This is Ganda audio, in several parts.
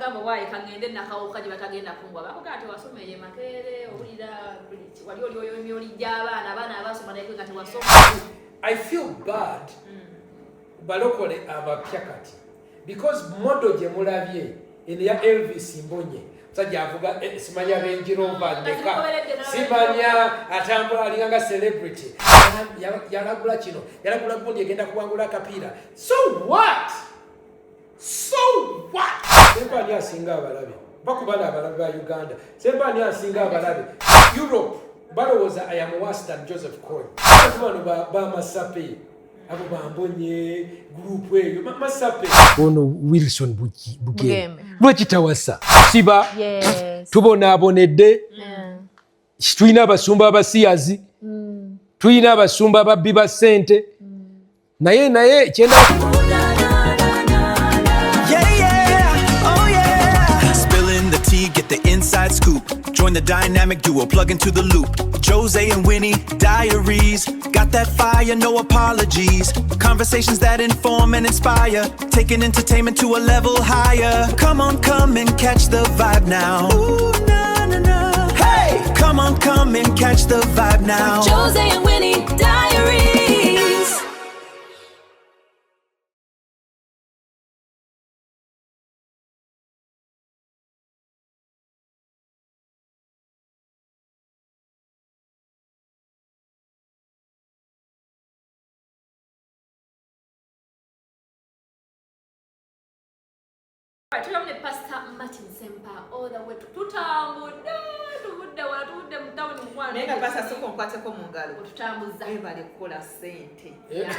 N'ogamba, "Waayi, kaŋŋende Nakawuka gye batagenda kungwa." Bakugaa tewasoma eyo Makerere, owulira wali oli oyo emyoli gy'abaana, abaana abasoma naye nga tewasoma. I feel bad balokole abapya kati, because model gye mulabye eno ya Elvis Mbonye, musajja avuga simanya Range Rover ndeka, simanya atambula alinga nga celebrity. Yalagula kino, yalagula gundi egenda kuwangula akapiira. So what? So what? Sempa ani asinga abalabe bakubana abalabe ba Uganda? Sempa ani asinga abalabe Europe? Balowooza I am worse than Joseph Kony. Abantu bano bamasape abo bambonye group eyo masape. Ono Wilson Bugembe lwaki tawasa? Siba tubonaabonedde. Tulina abasumba abasiyazi, tulina abasumba ababbi ba ssente, naye kyenda Yeah, oh yeah. Spilling the tea, get the inside scoop. Join the dynamic duo, plug into the loop. Jose and Winnie, diaries. Got that fire, no apologies. Conversations that inform and inspire. Taking entertainment to a level higher. Come on, come and catch the vibe now. Ooh, na, na, na. Hey! Come on, come and catch the vibe now. Jose and Winnie Diaries. Tulamu ne Pastor Martin Sempa all the way. Tutambudde, tuvudde wala, tuvudde mu tawuni, mukwano. Naye nga pasa, sooka onkwateko mu ngalo. Otutambuza. Webale kukola ssente. Webale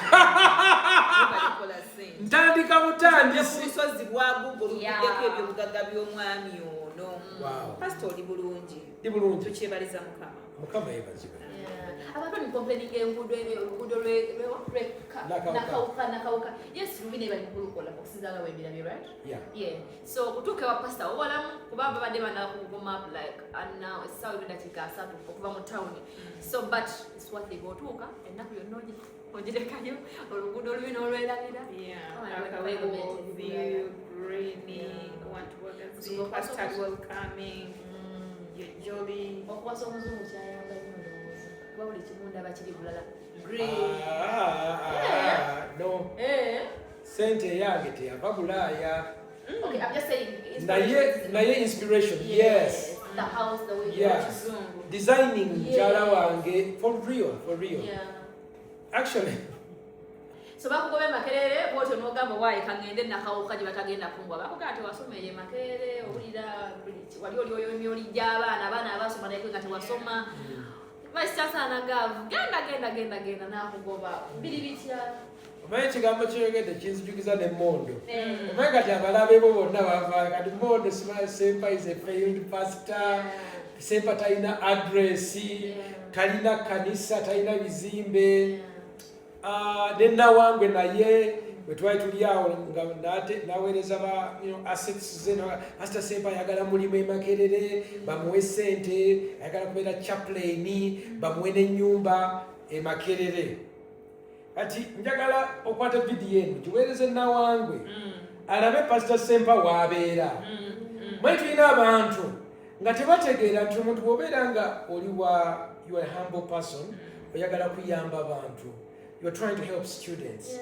kukola ssente. Ntandika butandisi. Obusozi bwa Google luvuddeko ebyobugagga by'omwami ono. Pasita, oli bulungi? Ndi bulungi. Tukyebaliza Mukama. Mukama yebazibwe. Abantu ni complaining enguudo eno, oluguudo Nakawuka. Nakawuka, Nakawuka, yes, lubi, naye bali mukulukola okusinza nga wembirabye, right? Yeah. Yeah, so kutuuka ewa pasita owalamu, kuba babadde bana ku Google Map like ana essaawa 2 dakiika 30 okuva mu tawuni. So but it's worth it. Bw'otuuka ennaku yonna ogirekayo, oluguudo olubi n'olwerabira. Oh, and Akawo, environment. View, greeny, want wagazi, pastor welcoming, you're jolly. Okuwasa omuzungu kyayamba nnyo, ndowooza, kuba buli kimu ndaba kiri bulala, green. Ah, ah, ah, no. Eh. Sente eyange teyava Bulaaya. Okay, I'm just saying. Naye naye inspiration, yes. The house, the way. Yeah. Designing, mukyala wange, for real, for real. Actually. So bakugoba e Makerere bwotyo n'ogamba, "Waayi, kaŋŋende Nakawuka gye batagenda kungwa." Bakugaa tewasoma eyo e Makerere, owulira wali oli oyo emyoli gy'abaana, abaana abasoma naye nga tewasoma. Vice chancellor nagavu, "Genda, genda, genda, genda," n'akugoba. Biri bitya? Omanyi ekigambo kyoyogedde kinzijukiza nemmondo. Omanyi kati abalabe bo bonna bava kati mondo, simanyi Sempa is a failed pastor, Sempa talina address, talina kanisa, talina bizimbe. Ah, ne Nawangwe naye bwe twali tuli awo nga naweereza ba assets ze, Pastor Sempa ayagala mulimu e Makerere, bamuwe sente, ayagala kubeera chaplain, bamuwe n'ennyumba e Makerere. Kati njagala okwata vidiyo eno giweereze Nawangwe alabe Pastor Sempa waabeera. Manyi tulina abantu nga tebategeera nti omuntu bw'obeera nga oli wa, you are a humble person, oyagala kuyamba bantu, you are trying to help students,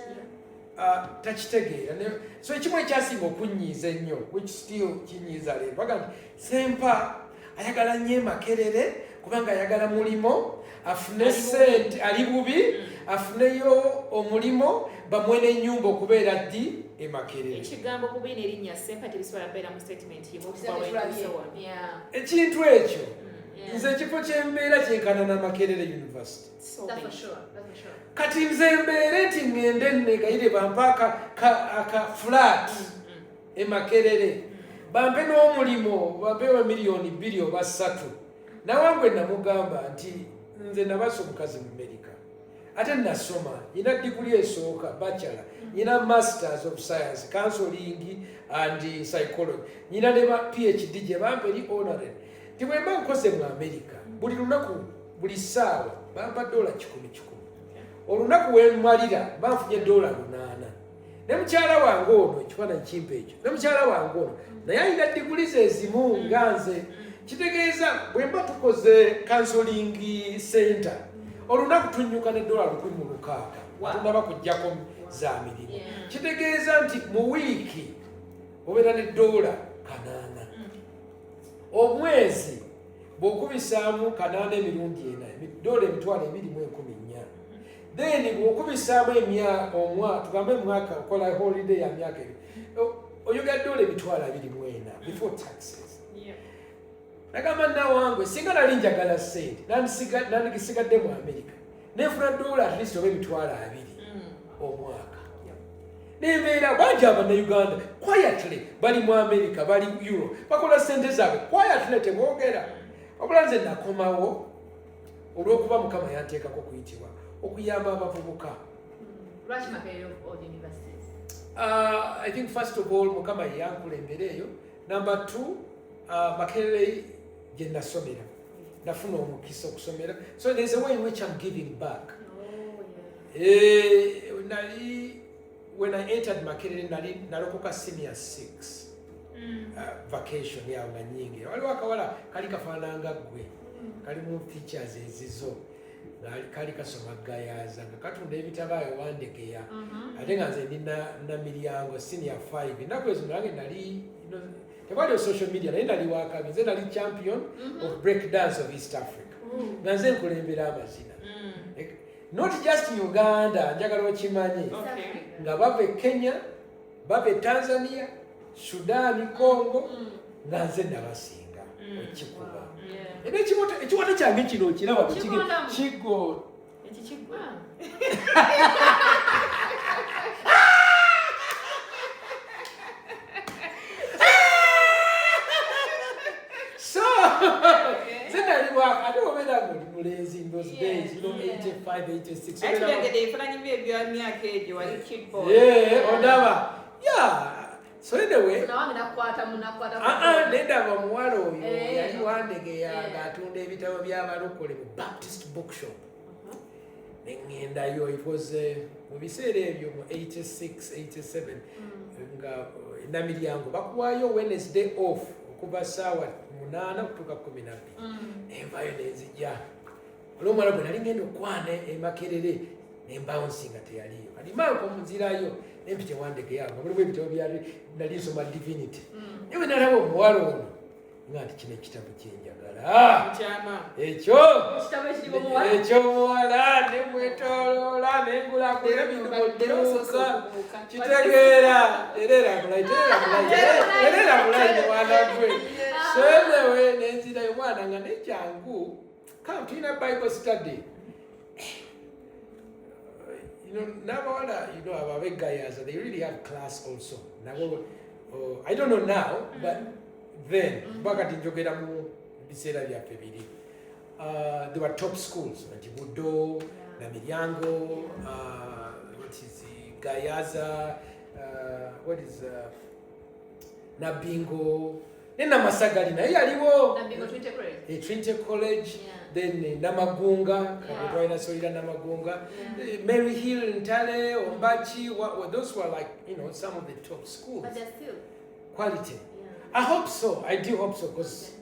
takitegeera. So ekimu ekyasinga okunyiiza ennyo, which still kinyiiza leero, baga nti Sempa ayagala nnyo e Makerere kubanga ayagala mulimo, afune sente, ali bubi, afuneyo omulimo, bamuwe n'ennyumba okubeera ddi e Makerere. Ekigambo bubi n'erinnya Sempa tebisobola kubeera mu statement ye okuva wentuuse wano. Ekintu ekyo, nze ekifo kyembeera kyenkana na Makerere University. So That's for big. sure. That's for sure. Kati nze mbeere nti ŋŋende negayire bampe aka flat e Makerere, bampe n'omulimu, bampe wa miliyoni 2 oba 3. Nawangwe namugamba nti nze nabasa omukazi mu Amerika, ate nasoma, nyina diguli esooka bachelor, nyina Masters of Science counseling and Psychology, nyina ne ba PhD gye bampa eri honorary, nti bwe mba nkoze mu Amerika, buli lunaku, buli ssaawa bampa dola 100 100. Olunaku wemmalira banfunye dola 800. Ne mukyala wange ono, ekifaananyi kimpa ekyo, ne mukyala wange ono naye alina diguli ze ezimu nga nze. Kitegeeza bwe mba tukoze counseling center, olunaku tunyuka ne dola 1,600. Tunaba kujjako za mirimu. Kitegeeza nti mu wiiki obeera ne dola 800. Omwezi bw'okubisaamu 800 emirundi ena, dola 24,400. Then bw'okubisaamu emya omwa tugambe mwaka okola holiday ya myaka 2, oyogera dola 24,000 before taxes. Nagamba nawangwe, singa nali njagala sente, nandisigadde mu America nenfuna dola at least oba 20,000 omwaka, nembeera. Bangi Abannayuganda quietly bali mu America, bali Euro, bakola sente zaabwe quietly, teboogera. Wabula nze nakomawo olw'okuba Mukama yanteekako okuyitibwa okuyamba abavubuka. Lwaki Makerere of all universities? I think first of all, Mukama yeyankulembera eyo. Number two, Makerere gye nasomera, nafuna omukisa okusomera, so there's a way in which I'm giving back. Nali, when I entered Makerere, nali nalokoka senior six, vacation yawo nga nyingi, waliwo akawala kali kafaananga ggwe, kali mu features ezizo, kali kasoma Gayaza, nga katunda ebitabo ayo Wandegeya, ate nga nze ndi na Miryango senior 5. Ennaku ezo nange nali, tewaliwo social media, naye nali wakabi. Nze nali champion of break dance of East Africa, nga nze nkulembera amazina. Not just Uganda, njagala okimanye, nga bava e Kenya, bava e Tanzania, Sudan, Congo, nga nze nabasinga okikuba. Era ekiwato kyange kino okiraba? Kigondamu. Kigo. Ekikigwe. Ah. So nze nali waka, ate obeera nga oli mulenzi in those days, 85, 86. Aye, obeera. tulengedde ebifaananyi byo ebyemyaka egyo, wali cute boy. Yeah, ondaba, yeah. So anyway, Nawange nakukwata nakukwata. Ah, ah, nendaba omuwala oyo yali Wandegeya, ng'atunda ebitabo by'abalokole mu Baptist Bookshop. Neŋŋendayo, it was mu biseera ebyo mu 86, 87, nga Namiryango bakuwaayo Wednesday off okuva saawa 8 okutuuka 12. Nenvayo nenzija, olw'omuwala gwe nali ngenda okwana e Makerere, nembawunsi nga teyaliyo. Kati manko munzirayo nempita Ewandegeya nga mulimu ebitabo byali, nali nsoma divinity. Naye bwe nalaba omuwala ono nga nti kino ekitabo kyenjagala. Mukyama. Ekyo. Ekitabo ekirimu omuwala. Ekyomuwala, nemwetoloola, nengulako ebintu Leero osoose muduuka. okubuuka. Kitegeera, terera mulayi, terera mulayi, terera mulayi, mwana gwe. So anyway, nenzirayo, mwana nga nekyangu, come tulina Bible study. N'abawala, abo ab'eGayaza, they really have class also nabo. I don't know now, but then, kuba kati njogera mu biseera byaffe biri, there were top schools nti Budo, Namiryango, what is it, Gayaza, what is Nabingo ne Namasagali naye yaliwo. Nabingo Trinity College. Trinity College. Then Namagunga, twalina solira Namagunga. Mary Hill, Ntale, Ombachi, those were like some of the top schools. But they're still Quality. I hope so. I do hope so, because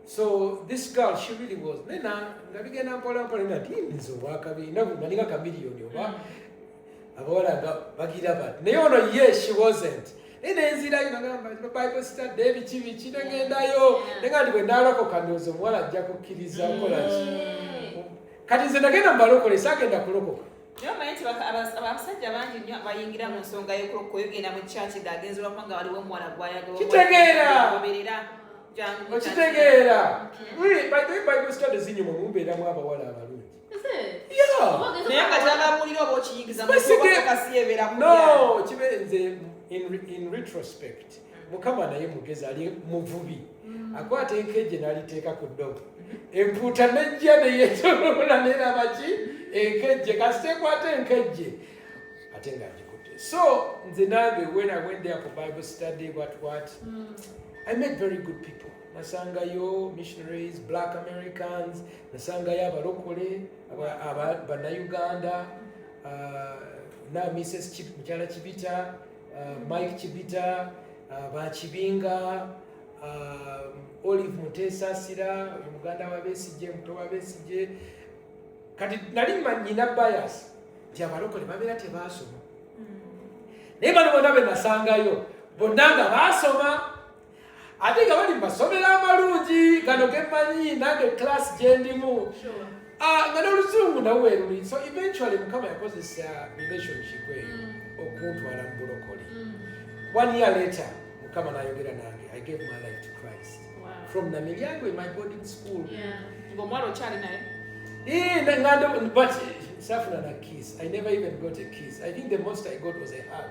so this girl, she really was. Nena nga bigenda mpola mpola, nga nti nze obwakabi nalinga kamiliyoni oba abawala nga bagira bati, naye ono ye she wasn't. Naye nenzirayo, nagamba Bible study ebiki biki, negendayo, nenga nti bwe nalokoka ndowooza omuwala ajja kukkiriza kukola ki. Kati nze nagenda mu balokole, saagenda kulokoka. Naye omanyi nti abasajja bangi nnyo bayingira mu nsonga y'okulokoka, oyogenda mu church ng'agenze olwakuba nga waliwo omuwala gw'ayagala. Kitegeera. Goberera, jangu mu church. Okitegeera? Really, by the way, Bible study zinyuma, mumbeeramu abawala abalungi. Is it? Yeah. Oba ogenze Naye nga okukola- kyababuulira oba okiyingiza mu Basige- kasi ebeera kulya. No, kibe nze in retrospect, Mukama naye mugezi, ali muvubi, akwata enkejje n'aliteeka ku ddobo, empuuta nejja neyetoloola neraba ki enkejje, kasita ekwata enkejje ate ng'agikutte. So nze nange when I went there for Bible study, what I met very good people. Nasangayo missionaries, black Americans, nasangayo abalokole, bannayuganda, Na Mrs Mukyala Kibita, Mike Kibita, Bakibinga, Olive Muteesasira, oyo muganda wa Besigye, muto wa Besigye. Kati nali manyina bias nti abalokole babeera tebaasoma, naye bano bonna be nasangayo bonna nga baasoma, ate nga bali mu masomero amalungi gano gemmanyi nange class gyendimu. Ah, nga n'oluzungu nawe weruli. So eventually Mukama yakozesa relationship eyo okuntwala mu bulokole. One year later Mukama nayogera nange. I gave my life to Christ from Namilyango in my boarding school. Ng'omuwala okyali naye? Eh, but safuna na kiss. I never even got a kiss. I think the most I got was a hug.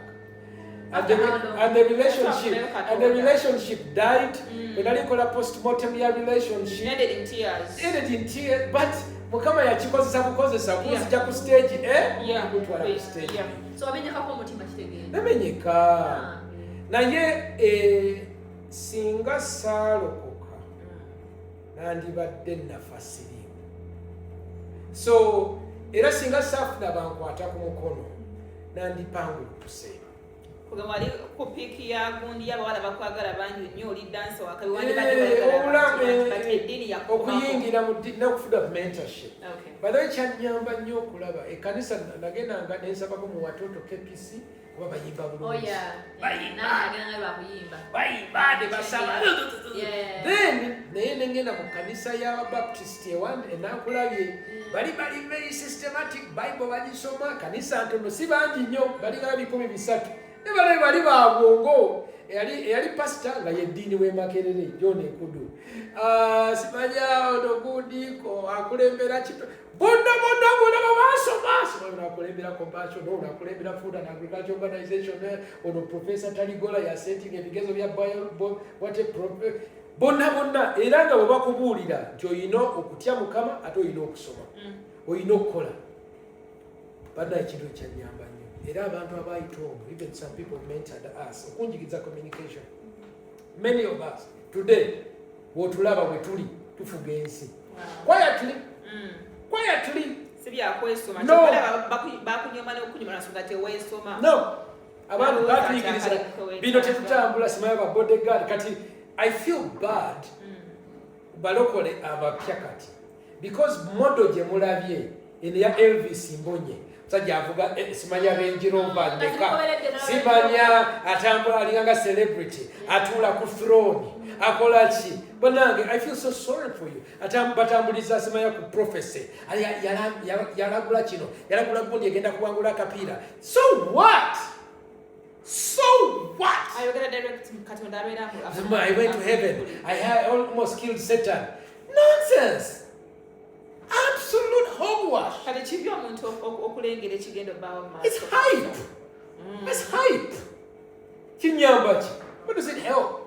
After how long? And the relationship died. When I call a post-mortem ya relationship, Ended in tears. Ended in tears. But Mukama yakikozesa bukozesa kunzija ku stage, eh? Kutwala ku stage. So wamenyekako omutima, kitegeeza? Namenyeka. Naye eh, singa saalokoka nandibadde nafa siriimu. So era singa saafuna bankwata ku mukono, nandipangulukuse. Kugamba wali ku peak ya gundi y'abawala bakwagala bangi nnyo, oli dancer wakabi, Eh, wandibadde obulamu, wayagala, but eddiini yakukomako. Okuyingira mu n'okufuna mentorship. By the way, kyanyamba nnyo okulaba ekkanisa. Nagendanga nensabako mu Watoto KPC kuba bayimba Oh bulungi. yeah. Nange nagenda nga lwakuyimba. Bayimba ne basaba. Then naye nengenda mu kanisa y'Ababaptist enankulabye, bali very systematic, Bible bagisoma. Kanisa ntono, si bangi nnyo, balinga 300, ne balabe bali babwongo. Eyali pasita nga ye ddiini w'e Makerere, John Ekudu. Ah, simanya ono gundiko akulembera kito, bonna bonna bonna babasoma. Simanya ono akulembera Compassion, ono akulembera Food and Agriculture Organization, ono Professor Taligola yasettinga ebigezo bya what a bonna bonna. Era nga bwe bakubuulira nti olina okutya Mukama, ate olina okusoma, olina okukola. Banna, ekintu ekyanyamba nnyo, era abantu abayita omwo, even some people mentored us okunjigiriza communication. Many of us today bwotulaba bwe tuli tufuga ensi quietly, quietly. Si byakwesoma. No. Bakunyoma n'okunyoma nansonga teweesoma. No, abantu Balowooza batuyigiriza nti akali bino tetutambula, simanyi ba bodyguard. Kati I feel bad balokole abapya kati, because model gye mulabye eno ya Elvis Mbonye, musajja avuga simanya Range Rover ndeka, simanya atambula alinga nga celebrity, atuula ku throne, akola ki. Banange, I feel so sorry for you. Batambuliza simanya ku prophecy. Yalagula kino, yalagula gundi egenda kuwangula akapiira. So what? So what? Ayogera direct, Katonda abeera I went to heaven. I had almost killed Satan. Nonsense. Absolute hogwash. Kale kibi omuntu okulengera ekigenda obbaawo mu maaso. It's hype. It's hype. Kinyamba ki? What does it help?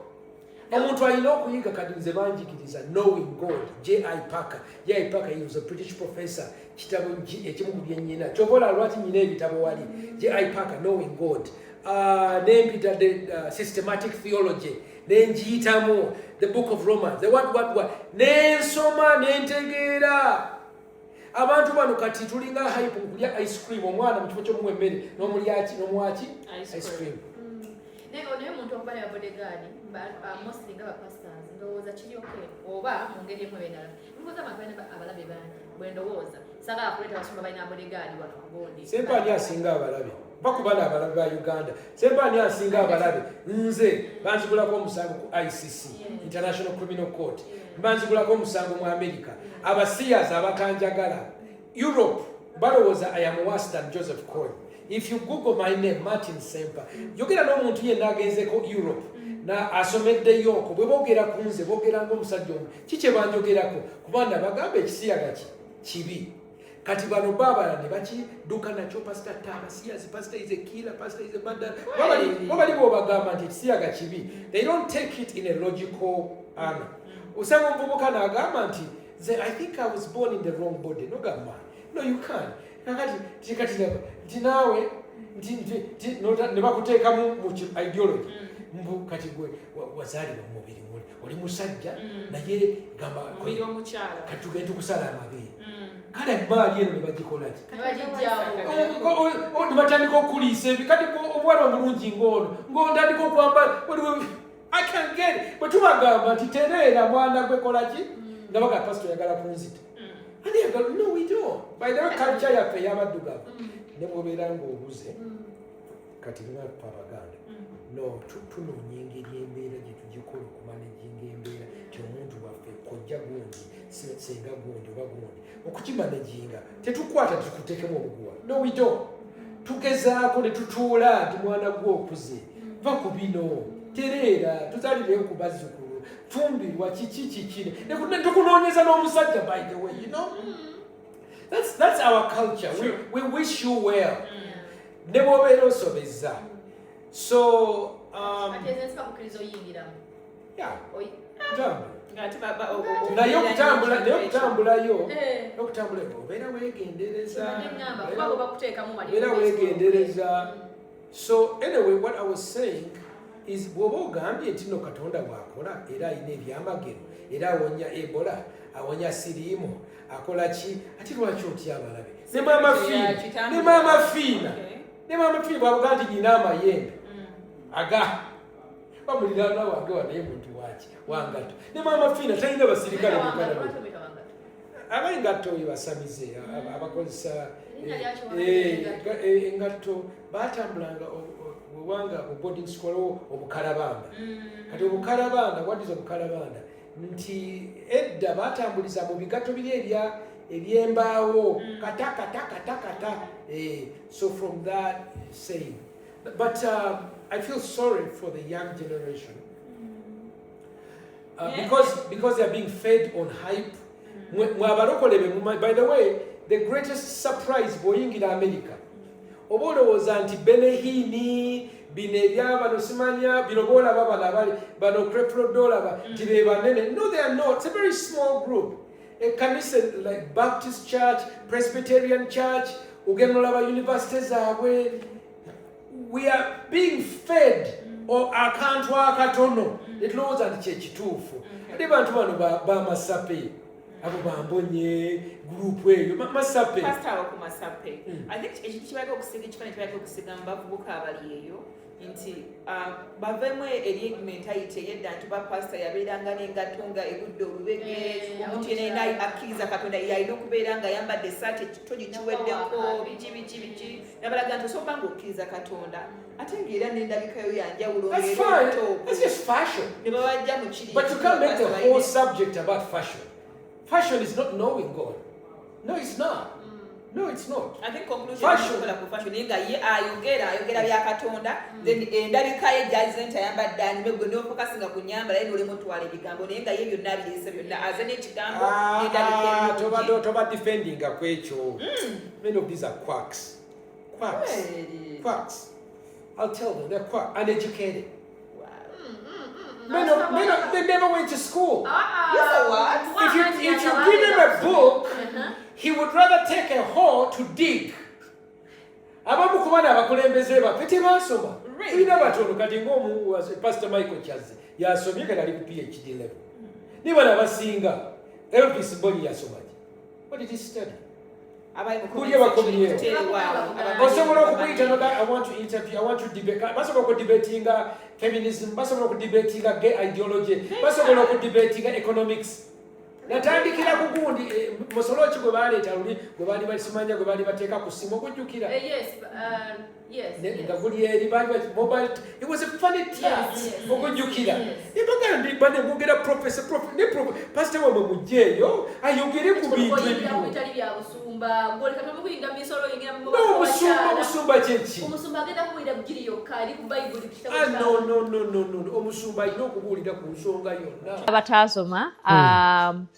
Omuntu alina okuyiga. Kati nze banjigiriza Knowing God, J.I. Packer. J.I. Packer, he was a British professor. Kitabo ekimu ku byennyina, kyova olaba lwaki nyina ebitabo wali. J.I. Packer, Knowing God. Nempita the Systematic Theology, nenjiyitamu the Book of Romans, the what what what, nensoma nentegeera. Abantu bano kati tulinga hype kulya ice cream. Omwana mu kifo ky'omuwa emmere n'omulyaki n'omuwaki Ice ice cream. Naye omuntu okuba ne babodyguard, mostly nga bapastors, ndowooza kiri okay oba mu ngeri emu endala. Mbuuza, abantu balina abalabe bangi bwe ndowooza, saagala kuleeta basumba balina bodyguard wano ku gundi. Sempa ani asinga abalabe? Bakubana abalabe ba Uganda. Sempa ani asinga abalabe? Nze banzigulako omusango ku ICC, International Criminal Court. Banzigulako omusango mu America. Abasiyazi abatanjagala Europe balowooza I am worse than Joseph Kony. If you Google my name, Martin Sempa, yogera n'omuntu yenna agenzeko Europe na asomeddeyo, bwe boogera ku nze boogera ng'omusajja omu. Ki kye banjogerako? Kubanga bagamba ekisiyaga ki kibi. Kati bano baabala ne bakidduka nakyo, pasita tabasiyazi, pastor is a killer, pastor is a murderer. Babali bwobagamba nti ekisiyaga kibi, they don't take it in a logical manner. Osanga omuvubuka n'agamba nti nze I think I was born in the wrong body. Nogamba, no, you can't. Kakati tikati nti naawe nti ne bakuteekamu mu ideology mbu kati gwe wazaalibwa mu mubiri muli oli musajja, naye gamba Mubiri omukyala. Kati tugende tukusala amabeere. Kale maali eno ne bagikola ki? Ne bagijjawo. Ne batandika okuliisa ebi. Kati obuwala obulungi ng'ono ng'otandika okwambala, waliwo, I can get it. Bwe tubagamba nti tereera, mwana gwe, kola ki, nga baga, "Pastor oyagala kunzita." Ani yagala? No, we don't. By the way, culture yaffe ey'abaddugavu, ne bw'obeera ng'obuze, kati ngaffe Abaganda, no tunoonya engeri embeera gye tugikola okumanaginga embeera ti omuntu waffe, kojja gundi, senga gundi oba gundi, okukimanaginga. Tetukwata tukuteekemu obuguwa. No, we don't. Tugezaako ne tutuula nti, "Mwana gwe, okuze, va ku bino, tereera, tuzalireyo ku bazzukulu, fumbirwa." Kiki kiki ne tukunoonyeza n'omusajja. By the way, that's our culture. We wish you well ne bw'obeera osobezza. So Ate ezo ensi bakukkiriza oyingiramu. Yeah, ntambula. Ng'ate Naye okutambula, naye okutambulayo, okutambula obeera weegendereza. Kibadde ŋŋamba, kuba bwe bakuteekamu wali Obeera weegendereza. So anyway, what I was saying is, bw'oba ogambye nti no Katonda bw'akola era alina ebyamagero, era awonya Ebola, awonya siriimu, akola ki, ate lwaki otya abalabe? Ne Maama Fiina, ne Maama Fiina, ne Maama Fiina bwabuga nti nyina amayembe aga bamuliraanwa wange wanaye muntu waki wangato, ne Maama Fiina talina basirikale mu Uganda. Lwaki omuyita wangato? Abengatto basamize abakozesa Erinnya lyaki? Engatto batambulanga wewanga mu boarding school obukalabanda. Kati obukalabanda, what is obukalabanda? Nti edda batambuliza mu bigatto biri ebya ebyembaawo, kata kata kata kata. So from that saying, but I feel sorry for the young generation because they are being fed on hype. Mwe abalokole be by the way, the greatest surprise, bw'oyingira America, oba olowooza nti Benny Hinn, bino ebyabano, simanya bino boolaba bano abali bano Creflo Dollar, nti be banene. No, they are not. It's a very small group. Ekkanisa like Baptist Church, Presbyterian Church, ogenda olaba university zaabwe. We are being fed akantu akatono netulowooza nti kyekituufu. Ate bantu bano bamasape abo bambonye group eyo masape. Pastor, awo ku masape, I think ekintu kibaga okusiga ekifaananyi, kibaga okusiga mu bavubuka abali eyo nti baveemu eri mentality eyedda nti ba pastor yabeeranga n'engatto nga egudde olubege, omuntu yenna akkiriza Katonda yalina okubeera nga ayambadde essaati ekitogi kiweddeko, biki biki biki. Nabalaga nti osobola nga okkiriza Katonda ate ng'era n'endabikayo yanjawulo. That's fine. That's just fashion. Ne babajja mu kiri. But you can't make the whole subject about fashion. Fashion is not knowing God. No, it's not. No, it's not. I think conclusion Fashion. Kola ku fashion, naye nga ye ayogera bya Katonda, then endabika ye gy'azize nti ayambadde anyume, gwe n'ofokasinga ku nyambala ye n'olema otwala ebigambo, naye nga ye byonna abireese byonna aze n'ekigambo n'endabika Ah, toba ennungi. Toba defendinga ku ekyo. Many of these are quacks. Quacks. Really? Quacks. I'll tell them they're quack, uneducated. Wow. They never went to school. Ah, You know what? If you give him a book, he would rather take a hoe to dig. Abamu ku baana abakulembeze baffe tebasoma. Really? Tulina batono kati ng'omu, Pastor Michael Kyazze yasomye, kati ali ku PhD level. Naye bano abasinga, Elvis Mbonyi yasoma ki? What did he study? Abali mu Kulya bakomyewo. tuteerewaawo. Abamanyi Osobola okuyita noga, "I want to interview, I want to debate." Basobola okudebatinga feminism, basobola okudebatinga gay ideology, basobola okudebatinga economics. Natandikira ku gundi, musolo ki gwe baleeta luli gwe baali basimanya, gwe baali bateeka ku simu, okujjukira? Yes. Nga guli eri baali mobile. It was a funny tax. Okujjukira? Ebagamba bane mwogera professor, prof, ne prof, pastor wamwe mujjeeyo ayogere ku bintu Oyingira ku ebiriwo. bitali bya busumba, ng'oleka tomukuyinga misolo, oyingira mu No, omusumba, omusumba kyeki? Omusumba agenda kubuulira bugiri yokka eri ku Bayibuli, ku kitabo Ah, kya- no, no, no, no, no, no. Omusumba alina okubuulira ku nsonga yonna. Abataasoma,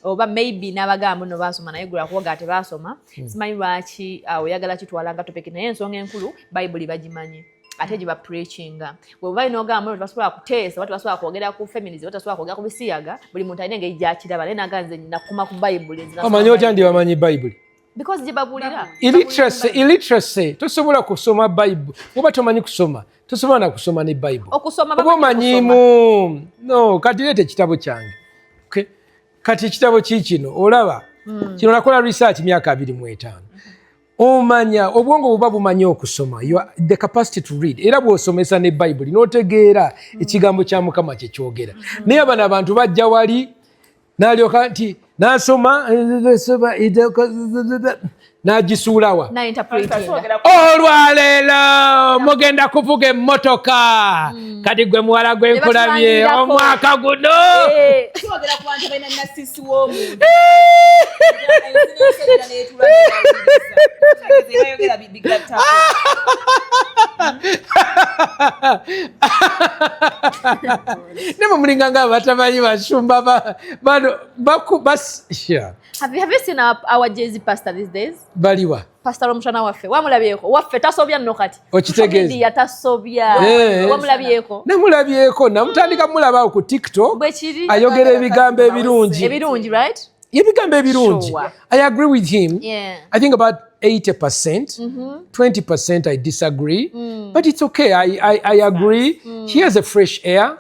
oba maybe n'abagamba nno baasoma, naye gwe lwakubaga tebaasoma, simanyi lwaki oyagala kitwala nga topic. Naye ensonga enkulu, Bayibuli bagimanyi ate gye bapreachinga. Bwe balina ogamba nti tebasobola kuteesa oba tebasobola kwogera ku feminism oba tebasobola kwogera ku bisiyaga, buli muntu alina engeri gyakiraba, naye naga nze nakuma ku Bayibuli, nze nasoma Omanyi otya Bayibuli. ndi bamanyi Bayibuli? Because gye babuulira. Illiteracy, illiteracy. Tosobola kusoma Bayibuli oba tomanyi kusoma, tosobola na kusoma ne Bayibuli. Okusoma oba bamanyi. Omanyiimu. No, kati leeta ekitabo kyange. Okay. Kati ekitabo kiikino, olaba. Kino nakola research myaka 25. Omanya obwongo buba bumanyi okusoma, you are, the capacity to read, era bw'osomesa ne Bayibuli n'otegeera ekigambo kya Mukama kye kyogera. Naye abano abantu bajja wali n'alyoka nti n'asoma n'agisuulawa. Na-interpretinga. Olwaleero mugenda kuvuga emmotoka. Kati gwe muwala gwe nkulabye Ne batulangirirako. omwaka guno. Eh, Twogera ku bantu abalina narcissist w'omuntu. Ensi n'ensejja n'etuula n'ebawuliriza. Bayogera bigattako. Nemwe mulinga nga abatamanyi basumba bano yeah. Have you seen our Jay-Z pastor these days? Baliwa? Pastor Omushana waffe, wamulabyeko? Waffe tasobya nno kati. Okitegeeza. Media tasobya. Eh. Wamulabyeko? Namulabyeko, namutandika mulabaawo ku TikTok. Bwe kiri. Ayogera ebigambo ebirungi. Ebirungi, right? Ebigambo ebirungi. Sure. I agree with him. I think about 80%, 20% I disagree, but it's okay. I agree. He has a fresh air.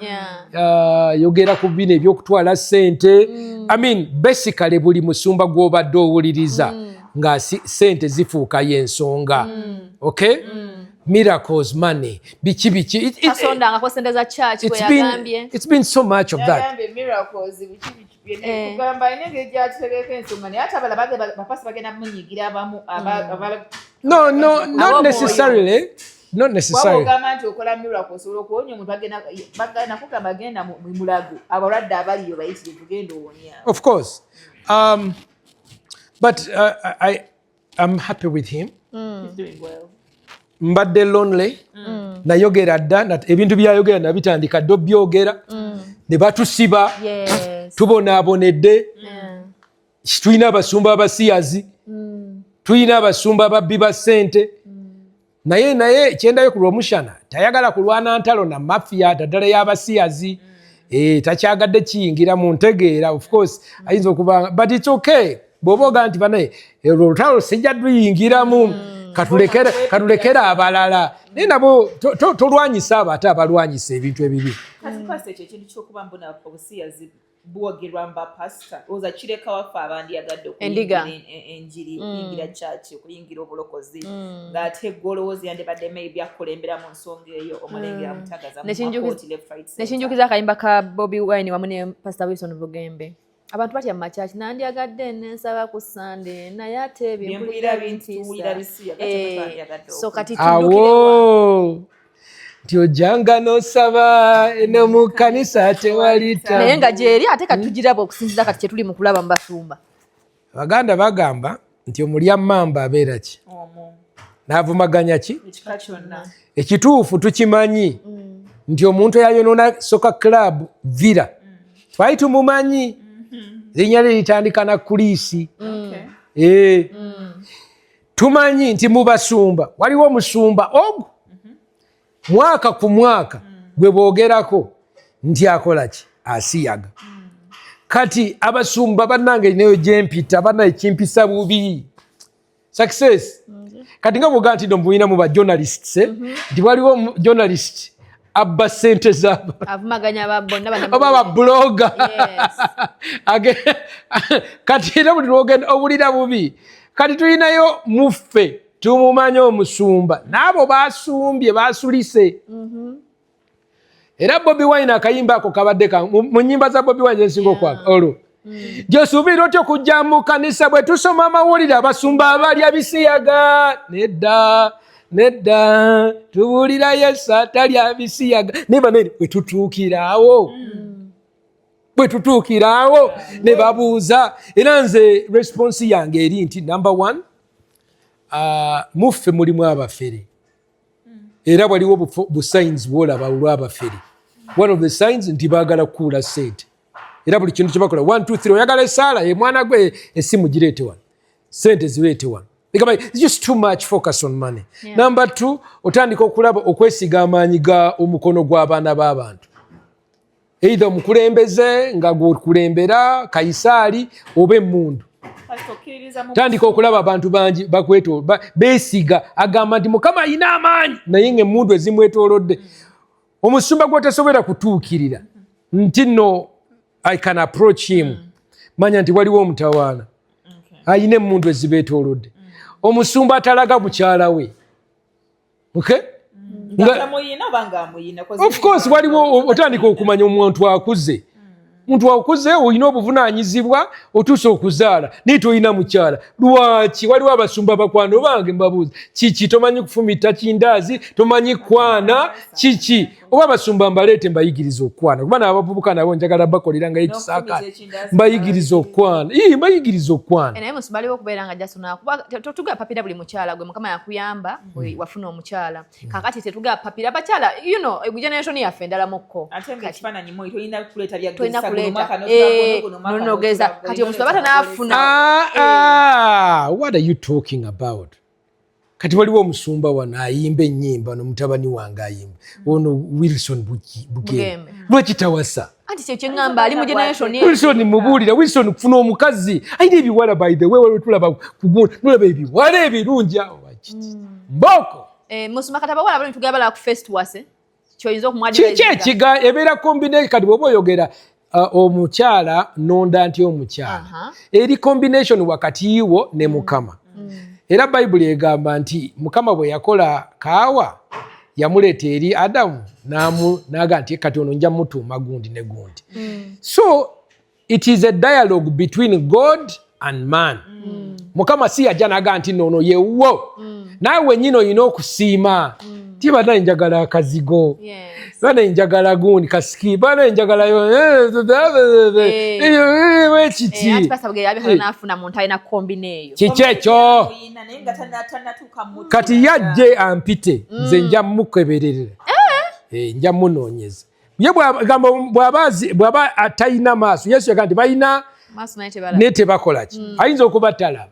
Yogera ku bino ebyokutwala ssente. I mean, basically buli musumba gw'obadde owuliriza nga ssente zifuukayo ensonga. Okay, miracles, money, biki biki. Tasondangako sente za church, bwe It's been, yagambye. it's been so much of that. Yagambye miracles, biki biki byonna. Eh. Kugamba alina engeri gy'ategeka ensonga, naye ate abalala bapasi bagenda munyigira abamu No, not Abo necessarily, not Waba necessarily. ogamba nti okola miracle, osobola okuwonya omuntu, bagenda kugamba genda mu Mulago, abalwadde abaliyo bayitirivu, genda owonya. Of course. But I'm happy with him. He's doing well. Mbadde lonely. Nayogera dda ebintu byayogera nabitandika dda obyogera ne batusiba. Tubonaabonedde. Tulina abasumba abasiyazi, tulina abasumba ababbi ba ssente, naye kyendayo ku Lwomushana, tayagala kulwana ntalo na mafia, naddala y'abasiyazi. Eh, takyagadde kiyingira mu ntegeera. Of course ayinza okuba, but it's okay bw'oba ogaa nti banaye olwo olutalo sijja luyingiramu, katulekere abalala, naye nabo tolwanyisa abo ate abalwanyisa ebintu ebibi. Kati pasita, ekyo ekintu ky'okuba mbuna obusiyazi bwogerwa mu bapasita, olowooza kireka waffe abandiyagadde Endiga. okuyingira enjiri, okuyingira church, okuyingira obulokozi, ng'ate gwe olowooza yandibadde maybe akulembera mu nsonga eyo, omulengera mutagaza mu makooti left, right, center. Nekinjukiza akayimba ka Bobi Wine wamu ne Pastor Wilson Bugembe. Abantu batya mu makyaki, nandyagadde nensaba ku Sande, naye ate Byempulira byempulira bintuwulira bintiisa. Bisiya, kati Eh, twandyagadde so kati awo tuddukirewa? Nti ojjanga n'osaba eno mu kanisa tewali Naye nga gyeri, ate kati tugiraba okusinziira kati kyetuli mu kulaba mu basumba. Abaganda bagamba nti omulya mmamba abeera ki? Omwo. N'avumaganya ki? Ekika kyonna. Ekituufu tukimanyi nti omuntu eyayonoona soccer club Villa twali tumumanyi, linnya lye litandika na Kulisi. Eh. Tumanyi nti mu basumba waliwo omusumba ogu mwaka ku mwaka gwe boogerako nti akola ki? Asiyaga. Kati abasumba bannange, neyo gyempita bannaye kimpisa bubi. Success kati nga bwogaa nti no mulina mu ba journalists, eh? Nti waliwo journalist abba sente zaba Avumaganya ba bonna. Oba ba blogger. Yes. Kati era buli lwogenda owulira bubi. Kati tulinayo muffe tumumanyi omusumba n'abo basumbye basulise. Era Bobi Wine akayimba ako kabadde mu nyimba za Bobi Wine zensinga okwaka olwo gyosuubira otya okujja mu kanisa bwe tusoma amawulire abasumba abalya bisiyaga? Nedda, nedda, tubuulira Yesu atalya bisiyaga. Naye banene bwe tutuukiraawo, bwe tutuukiraawo ne babuuza, era nze response yange eri nti number one, muffe mulimu abafere, era waliwo bu signs bwolaba olw'abafere. One of the signs nti baagala kukuula ssente, era buli kintu kyebakola 1 2 3, oyagala esaala, emwana gwe esimu gireete wano, sente zireete wano. Egamba, it's just too much focus on money. Number two, otandika okulaba okwesiga amaanyi ga omukono gw'abaana b'abantu, either omukulembeze nga gwokulembera kayisaali oba emmundu. Pastor, okkiririza mu Tandika okulaba abantu bangi beesiga, agamba nti Mukama alina amaanyi, naye nga emmundu ezimwetoolodde. Omusumba gw'otasobola kutuukirira nti no, I can approach him, manya nti waliwo omutawaana. Ayina emmundu ezibeetoolodde. Omusumba atalaga mukyala we, okay? Nga tamuyina oba ng'amuyina? Of course waliwo otandika okumanya omuntu akuze. Muntu akuze, olina obuvunaanyizibwa, otuuse okuzaala, naye tolina mukyala. Lwaki? Waliwo abasumba bakwano bange, mbabuuza, kiki? Tomanyi kufumita kindaazi, tomanyi kwana, kiki? Oba abasumba mbaleete mbayigiriza okukwana, kuba naabavubuka nabo njagala bakolera nga ekisaakaate. Ekindazi. Mbayigiriza okukwana. Ii, mbayigiriza okukwana. Naye musumba, aliwo okubeera nga just nakuba totugaba papira buli mukyala gwe Mukama yakuyamba wafuna omukyala. Kakati tetugaba papira abakyala, generation yaffe endala mukko. Ate nga ekifaananyi mwe tolina kuleeta bya Tolina gezesa guno kuleeta. mwaka n'otulako guno mwaka Nonogeza. n'otulako, Kati olina omusumba oleeta batanaafuna. Ah, ah, what are you talking about? Kati waliwo omusumba wano ayimba ennyimba, no mutabani wange ayimba ono, Wilson Bugembe. Bugembe. Lwaki tawasa? Anti kye kyeŋŋamba, ali mu generation ye. Wilson, mubuulira, Wilson, kufuna omukazi ayina ebiwala. By the way, waliwo tulaba kugundi, tulaba ebiwala ebirungi awo bakiti mboko. Musumba, kati abawala bali tugaba balaba ku first wase kyoyinza Kiki okumuadvisinga? Ekiga ebeera combination. Kati bw'oba oyogera omukyala, nonda nti omukyala eri combination wakati wo ne Mukama. Era Bayibuli egamba nti Mukama bwe yakola Kaawa, yamuleeta eri Adamu, n'aga nti, "Kati ono nja mutuuma gundi ne gundi." So it is a dialogue between God and man. Mukama si yajja naga nti noono yewwo. Naawe wenyini olina okusiima ti, "Banaye, njagala akazigo. Banaye, njagala gundi kasiki. Banaye, njagalayo wekiti." Anti pastor Bugembe yabikala n'afuna muntu alina kombina eyo. Kiki ekyo? Muyina, naye nga tannatuuka mutu. Kati yajje ampite, nze nja mukebererera. Nja munoonyeza ye. Gamba bw'aba atalina maaso, Yesu yagamba nti balina Maaso naye tebalaba. Naye tebakola ki? Ayinza okuba talaba.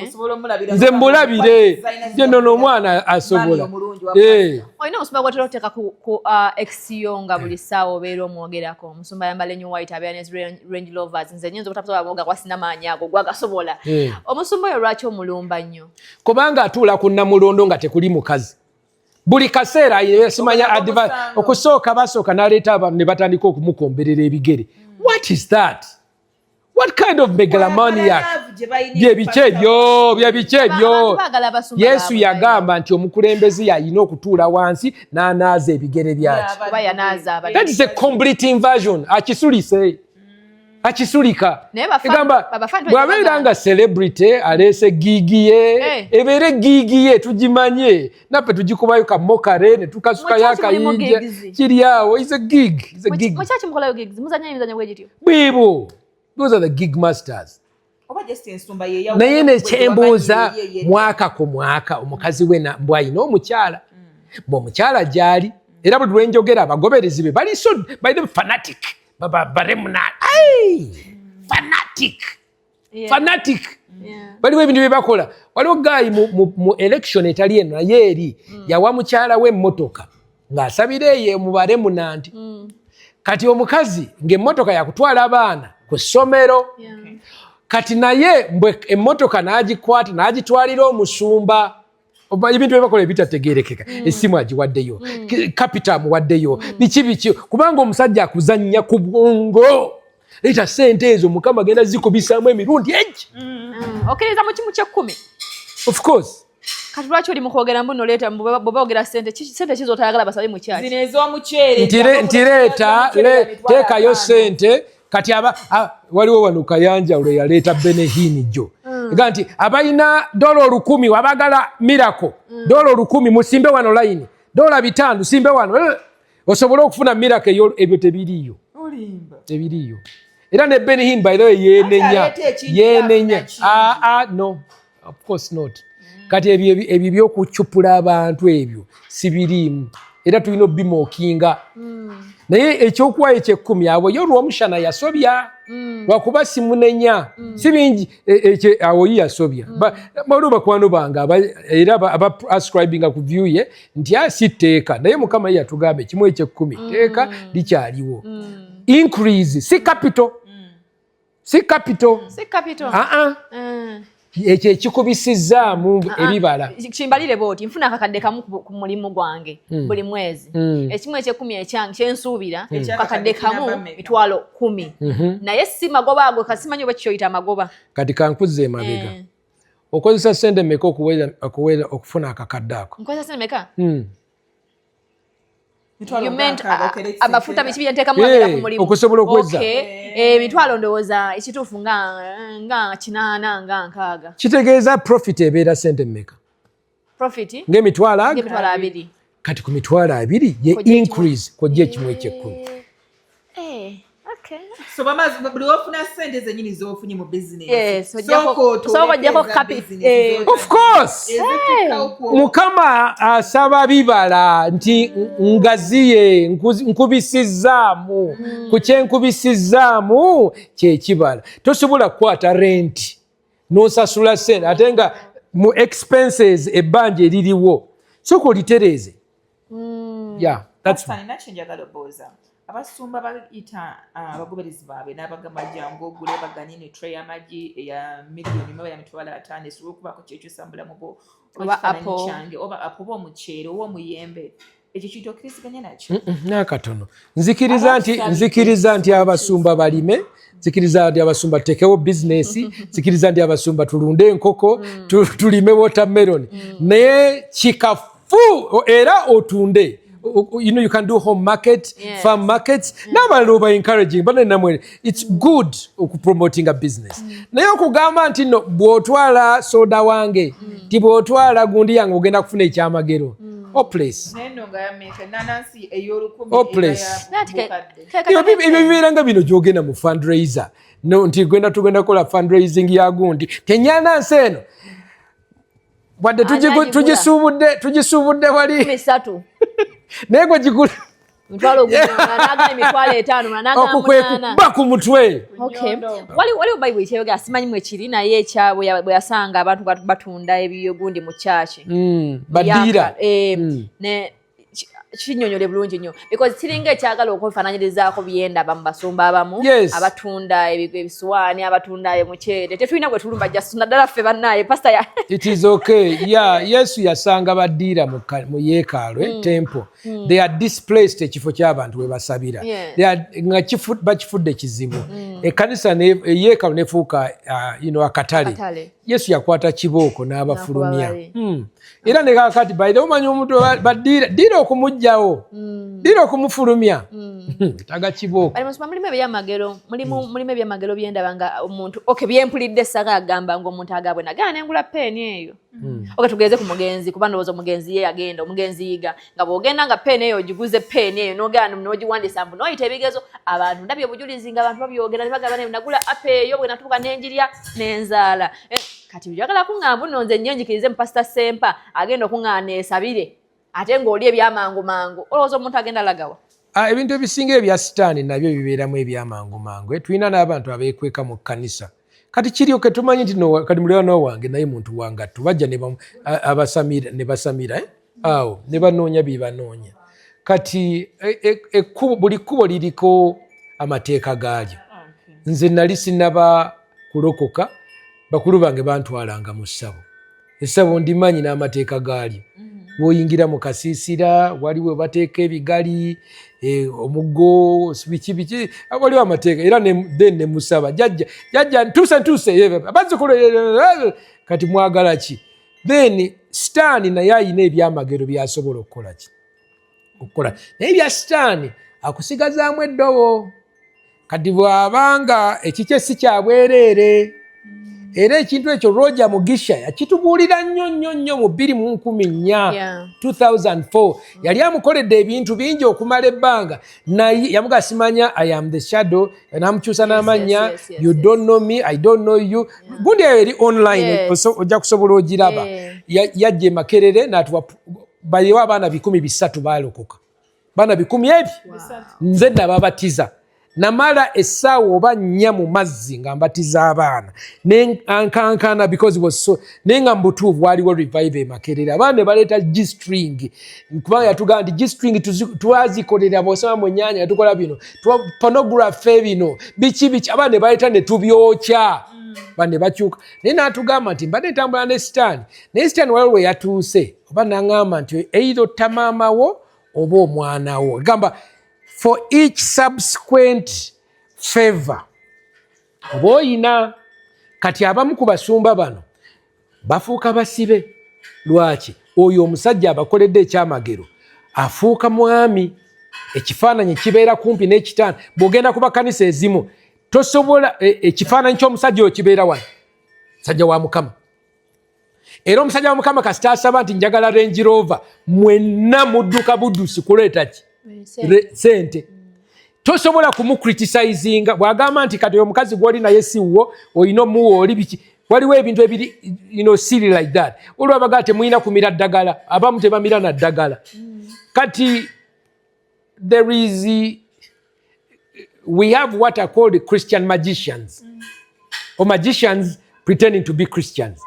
Osobola omulabira. Nze mbulabire nze nno n'omwana asobola. Omulungi wa Olina omusumba gwotera okuteeka ku ex yo nga buli ssaawa obeera omwogerako. Omusumba ayambala enyo white, abeera ne Range Rovers. Nze nyinza obutasobola mwoga kuba sina maanyi ago gwagasobola. Omusumba oyo lwaki omulumba nnyo? Kubanga atuula ku Namulondo nga tekuli mukazi buli kaseera. Simanya Omusango. Okusooka basooka n'aleeta abantu ne batandika okumukomberera ebigere. What is that? What kind of megalomaniac? Byebiki ebyo? Byebiki ebyo? Abantu baagala abasumba Yesu baabwe. yagamba nti omukulembeze yalina okutuula wansi n'anaaza ebigere byaki. Kuba yanaaza abadde. That is a complete inversion. Akisulise, akisulika. Naye Egamba abafaani bw'abeera nga celebrity aleese gig ye, ebeere gig ye, tugimanye naffe, tugikubayo kamokare ne tukasukayo Mu church mulimu akayinja. gigs. Kiri awo is a gig, is a gig. Mu church mukolayo gigs? Muzanya emizanyo bwe gityo? Bwibo, those are the gig masters. Oba just ensumba ye. Naye nekyembuuza, mwaka ku mwaka omukazi we mbw ayina omukyala, bwe omukyala gyali, era buli lwenjogera abagoberezi be bali so balina fanatic, baremuna fanatic. Fanatic. Waliwo ebintu bye bakola. Waliwo guy mu election etali eno, naye eri yawa mukyala we emmotoka ng'asabira eyo mu baremnant. Kati omukazi ng'emmotoka yakutwala abaana ku ssomero. Kati naye mbwe emmotoka n'agikwata n'agitwalira omusumba. Oba ebintu byebakola ebitategerekeka. Essimu agiwaddeyo, capital amuwaddeyo, biki biki, kubanga omusajja akuzannya ku bwongo. Leeta sente ezo, Mukama agenda zikubisaamu emirundi egi. Okkiriza mu kimu kyekkumi? Of course. Kati lwaki oli mukwogera mbu noleeta bw'oba ogera sente sente ki z'otayagala basabe mu kyaki? Zino ez'omuceere. Nti leeta teekayo sente. Kati aba waliwo wano Kayanja olwo yaleeta Benny Hinn jjo, ega nti abalina $1,000, abagala miracle, $1,000 musimbe wano layini, $5 simbe wano, osobole okufuna miracle eyo. Ebyo tebiriiyo. Olimba. Tebiriiyo. Era ne Benny Hinn, by the way, yenenya. Ate aleeta ekintu Yenenya. afuna kingi. Ah, ah, no, of course not. Kati ebyo ebyokucupula abantu, ebyo sibiriimu, era tulina obimookinga. Naye ekyokuwayo ekyekkumi, awo ye olwomushana yasobya, lwakuba simunenya, si bingi. Awo ye yasobya. Waliwo bakwano bange era aba ascribinga ku view ye nti a si tteeka, naye Mukama ye yatugamba ekimu ekyekkumi tteeka likyaliwo. Increase si capital, si capital. Si capital. Aa. Ekyo ekikubisizzaamu ebibala. Kimbalire bwoti, nfuna akakadde kamu ku mulimu gwange buli mwezi. Ekimu ekyekumi ekyange kyensuubira, kakadde kamu 100,000. Naye si magoba ago, kasimanyi oba kikyoyita amagoba. Kati kankuzza emabega. Okozesa sente meka okuweza okufuna akakadde ako? Nkozesa sente meka? You meant amafuta, biki byenteekamu agenda ku mulimu? Okusobola okwezza. Emitwalo ndowooza ekituufu nga 80, nga 60. Kitegeeza profit ebeera sente mmeka? Profit ng'emitwalo aga? Ng'emitwalo 20. Kati ku 20,000 ye increase kwojja ekimu ekyekumi. Okay. So bamazi buli wofuna sente zenyini zofunye mu business, Sooka oggyeko Of course, Mukama asaba bibala nti ngaziye nkubisizzaamu ku kyenkubisizzaamu kyekibala. Tosobola kukwata renti n'osasula sente ate nga mu expenses ebbanja eririwo, sooka olitereeze. Yeah, that's Nina kyenjagala obuuza. Abasumba bayita abagoberezi baabwe n'abagamba, "Jangu ogule baganye ne tray y'amagi eya 1 million oba ya 50,000 esobola okubaako kyekyusa mu bulamu bwo, oba Oba ekifaananyi apple. kyange, oba apple, oba omuceere, oba omuyembe." Ekyo kintu okkiriziganya nakyo? N'akatono. Nzikiriza nti abasumba balime, nzikiriza nti abasumba tuteekewo bizinesi, nzikiriza nti abasumba tulunde enkoko, tulime watermelon, naye kikafu era otunde. You can do home market, farm markets n'abalala oba encouraging bane namwe. It's good okupromotinga business, naye okugamba nti no bw'otwala soda wange, ti bw'otwala gundi yange ogenda kufuna ekyamagero, hopeless. Naye nno nga yameka enanansi ey'olukumi? Hopeless. Eba ya Ati bukadde. Ebyo bibeera nga bino gyogenda mu fundraiser, no, nti genda tugenda kukola fundraising ya gundi, tenyanansi eno wadde Ani agigula? tugisuubudde wali 3. Naye gwe gigula. 10,000, nagana 50,000, nagana Okwo kwe 8. kuba ku mutwe. Okay. Waliwo Bayibuli kyeyogera, simanyi mwe kiri, naye ekya bwe yasanga abantu batunda ebyogundi mu kyaki. Badiira. Ne kinyonyole bulungi nnyo, because kiringa ekyagala okwefaananyirizaako byendaba mu basumba abamu abatunda ebisuwaani, abatunda emuceere. Tetulina gwe tulumba, just naddala ffe bannaye pasita ya It is okay, yeah. Yesu yasanga badiira mu yeekaalu, temple. They are displaced ekifo ky'abantu we basabira. Nga bakifudde kizibu, ekkanisa eyeekaalu nefuuka akatale. Akatale. Yesu yakwata kibooko n'abafulumya. N'akuba bali. Era ne kakati by the way, omanyi omuntu badiira diira okumugjawo, diira okumufulumya, taga kibooko. Bali musoma mulimu ebyamagero, mulimu ebyamagero byendaba nga omuntu, okay, byempulidde saga agamba ng'omuntu agabwe nagana nengula peeni eyo. Okay, tugeze ku mugenzi, kuba ndowooza omugenzi ye yagenda, omugenzi Yiga, nga bw'ogenda nga peeni eyo ogiguze, peeni eyo n'ogenda n'ogiwandiisa mbu n'oyita ebigezo. Abantu ndabye obujulizi nga abantu babyogera ne bagamba, "Nagula apple eyo, bwe natuuka nenjirya nenzaala." Kati oyagala kuŋŋamba nno nze nnyo njikirize mu Pasita Sempa agenda okuŋŋaana esabire ate ng'oli ebyamangu mangu? Olowooza omuntu agenda lagawa? Ah, ebintu ebisinga ebya sitaani nabyo bibeeramu ebyamangu mangu. Tulina n'abantu abeekweka mu kkanisa. Kati kiryoke tumanyi nti no, kati muliraanwa wange naye muntu wangattu, bajja ne abasamira ne basamira, eh? Awo ne banoonya bye banoonya. Kati buli kkubo liriko amateeka gaalyo. Nze nali sinaba kulokoka, bakulu bange bantwalanga mu ssabo. Essabo ndimanyi n'amateeka gaalyo. Bw'oyingira mu kasiisira waliwo bateeka ebigali, omuggo, biki biki, waliwo amateeka. Era then ne musaba, "Jajja, jajja, ntuuse, ntuuse, bazzukulu, kati mwagala ki?" Then sitaani naye ayina ebyamagero byasobola okukola ki okukola, naye ebya sitaani akusigazaamu eddobo. Kati bw'abanga ekikye si kya bwereere, era ekintu ekyo Roger Mugisha yakitubuulira nnyo nnyo nnyo mu 2014. 2004 yali amukoledde ebintu bingi okumala ebbanga, naye yamuga, "Simanya, I am the shadow," namukyusa n'amannya. "You don't know me, I don't know you." Gundi eyo eri online, ojja kusobola ogiraba. Yajja e Makerere n'atuwa bayewo abaana 300 balokoka, baana bikumi ebi. Nze nababatiza, namala essaawa oba 4 mu mazzi nga mbatiza abaana nenkankana because was so, naye nga mubutuufu waliwo revival e Makerere. Abaana ne baleeta G-string, kubanga yatugamba nti G-string twazikolera bwosoma mu nyanya, yatukola bino pornography bino biki biki. Abaana ne baleeta ne tubyokya. Bane bakyuka. Naye n'atugamba nti mbadde ntambula ne Sitaani, naye Sitaani waliwo we yatuuse oba n'aŋŋamba nti either otta maama wo oba omwana wo. Gamba for each subsequent favor oba oyina. Kati abamu ku basumba bano bafuuka basibe. Lwaki? Oyo omusajja abakoledde ekyamagero afuuka mwami, ekifaananyi kibeera kumpi n'ekitanda. Bw'ogenda ku bakanisa ezimu tosobola, ekifaananyi ky'omusajja oyo kibeera wano, musajja wa Mukama. Era omusajja wa Mukama kasita asaba nti njagala Range Rover, mwenna mudduka buddusi kuleeta ki? Sente. Tosobola kumucriticizinga bw'agamba nti kati omukazi gw'oli naye si wo, olina omuwa oli biki. Waliwo ebintu ebiri silly like that. Olwabagaa temulina kumira ddagala, abamu tebamira na ddagala. Kati there is, we have what are called Christian magicians or magicians pretending to be Christians.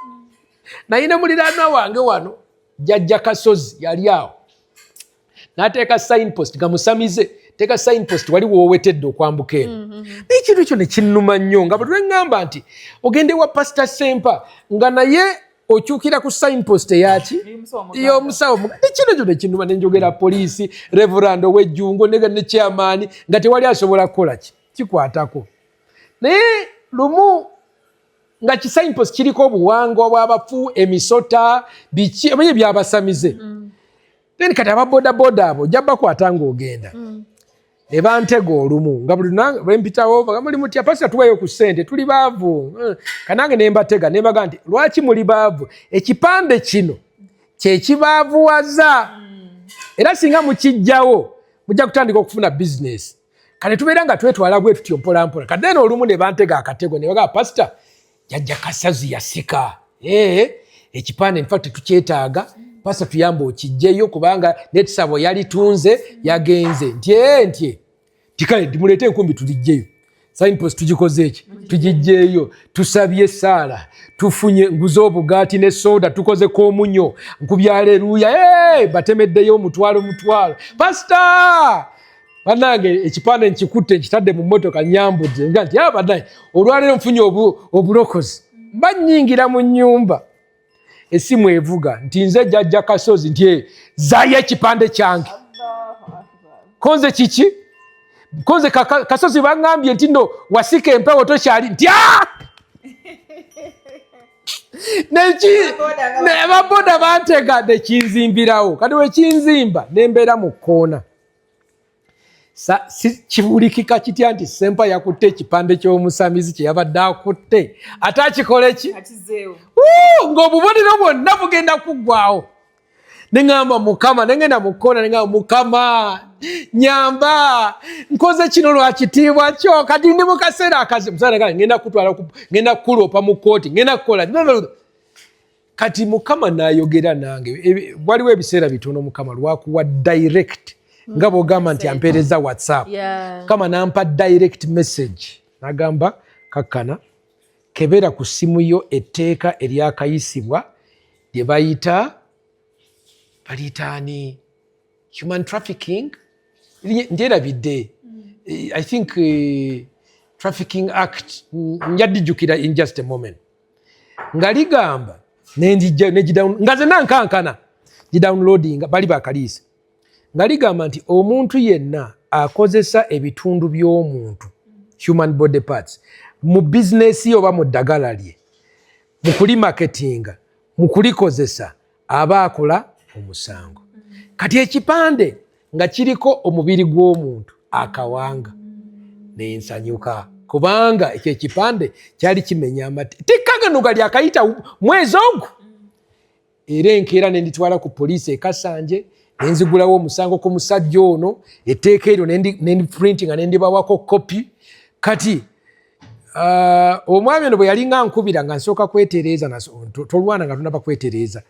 Naye ne muliraanwa wange wano, Jjajja Kasozi, yali awo n'ateeka signpost nga musamize, teeka signpost wali woowetedde okwambuka eno. Naye ekintu ekyo ne kinnuma nnyo, nga buli lwe ŋŋamba nti ogende wa Pasita Sempa, nga naye okyukira ku signpost eyaki? Ey'omusawo. Ekintu ekyo nekinnuma, nenjogera poliisi, reverand ow'ejjungo ne chairman, nga tewali asobola kukola ki kikwatako. Naye lumu nga ki signpost kiriko obuwangwa bw'abafu, emisota, biki omanyi byabasamize. Then kati ababodaboda abo ojja bakwata ng'ogenda ne bantega olumu, nga buli lwempitawo baga muli mutya pasita, tuweeyo ku ssente, tuli baavu. Kanange ne mbatega ne mbaga nti lwaki muli baavu? Ekipande kino kyekibaavuwaza, era singa mukijjawo mujja kutandika okufuna bizinesi. Kale tubeera nga twetwala bwe tutyo mpolampola. Kati then olumu ne bantega akatego ne bagamba pasita Jjajja Kasazi yasika ekipande, in fact tetukyetaaga, pasita tuyambe okijjeyo kubanga netusabo yalitunze yagenze nti ntye tikale muleete enkumbi tulijjeyo signpost, tugikoze eki, tugijjeeyo, tusabye essaala, tufunye nguze obugaati ne soda, tukozeko omunyo, nkubya aleluya. Hey, batemeddeyo omutwalo mutwalo. Pasita bannange, ekipande nkikutte, nkitadde mu mmotoka, nyambudde nga nti ah, bannange, olwaleero nfunye obulokozi. Mba nnyingira mu nnyumba, essimu evuga nti nze Jjajja Kasozi, nti "Eh, zaayo ekipande kyange." Konze kiki? Konze Kasozi, baŋŋambye nti no wasika empewo tokyali, nti "Ah!" Ababoda bantega nekinzimbirawo. Kati wekinzimba nembeera mu kkoona. Kibulikika kitya nti Sempa yakutte ekipande ky'omusamizi kye yabadde akutte, ate akikole ki? Akizeewo. Ng'obubonero bwonna bugenda kuggwawo. Neŋŋamba Mukama, nengenda mu kkoona, neŋŋamba Mukama nyamba, nkoze kino lwa kitiibwa kyo, kati ndi mu kaseera akazibu. Musajja nagamba, ngenda kutwala ngenda kukuloopa mu kkooti, ngenda kukola. Kati Mukama n'ayogera nange. Waliwo ebiseera bitono Mukama lwakuwa direct, nga bw'ogamba nti ampeereza WhatsApp. Mukama n'ampa direct message, n'agamba kakkana kebera ku ssimu yo etteeka eryakayisibwa lye bayita, baliyita ani, human trafficking. Ndyerabidde. I think Trafficking Act. Njadijjukira in just a moment. Nga ligamba nga zenna nkankana gidownloadinga, bali bakaliisa, nga ligamba nti omuntu yenna akozesa ebitundu by'omuntu, human body parts, mu bizinesi ye oba mu ddagala lye, mu kulimarketinga, mu kulikozesa, aba akola omusango. Kati ekipande nga kiriko omubiri gw'omuntu akawanga, nensanyuka kubanga ekyo ekipande kyali kimenya amateeka gano gali akayita mwezi ogwo. Era enkeera nenditwala ku poliisi ekasanje, nenzigulawo omusango ku musajja ono, etteeka eryo nendiprintinga, nendibawako kopi. Kati omwami ono bwe yalinga nkubira nga nsooka kwetereeza, tolwana nga tonaba kwetereeza.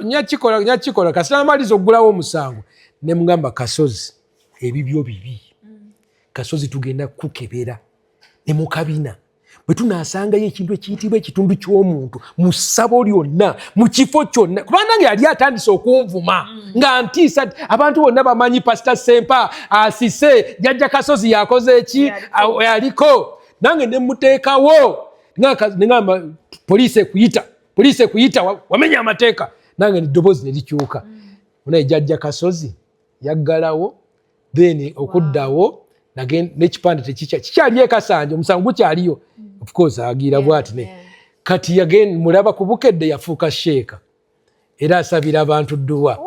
Nyakikola, nyakikola, kasita namaliza okugulawo omusango, nemugamba Kasozi ebibyo bibi, Kasozi tugenda kukebera ne mukabina, bwe tunaasangayo ekintu ekiyitibwa ekitundu ky'omuntu mu ssabo lyonna, mu kifo kyonna, kubanga nange yali atandise okunvuma nga ntiisa nti abantu bonna bamanyi Pasita Sempa asise Jjajja Kasozi yakoze eki, yaliko nange ne muteekawo. Nengamba poliisi ekuyita, poliisi ekuyita, wamenya amateeka. Nange eddoboozi ne likyuka. Onaye jjajja Kasozi yaggalawo, then okuddawo n'ekipande tekikya kikyaliyo ekasanja, omusango gukyaliyo. Of course agira bwati ne kati yagen mulaba ku Bukedde, yafuuka sheeka era asabira abantu dduwa.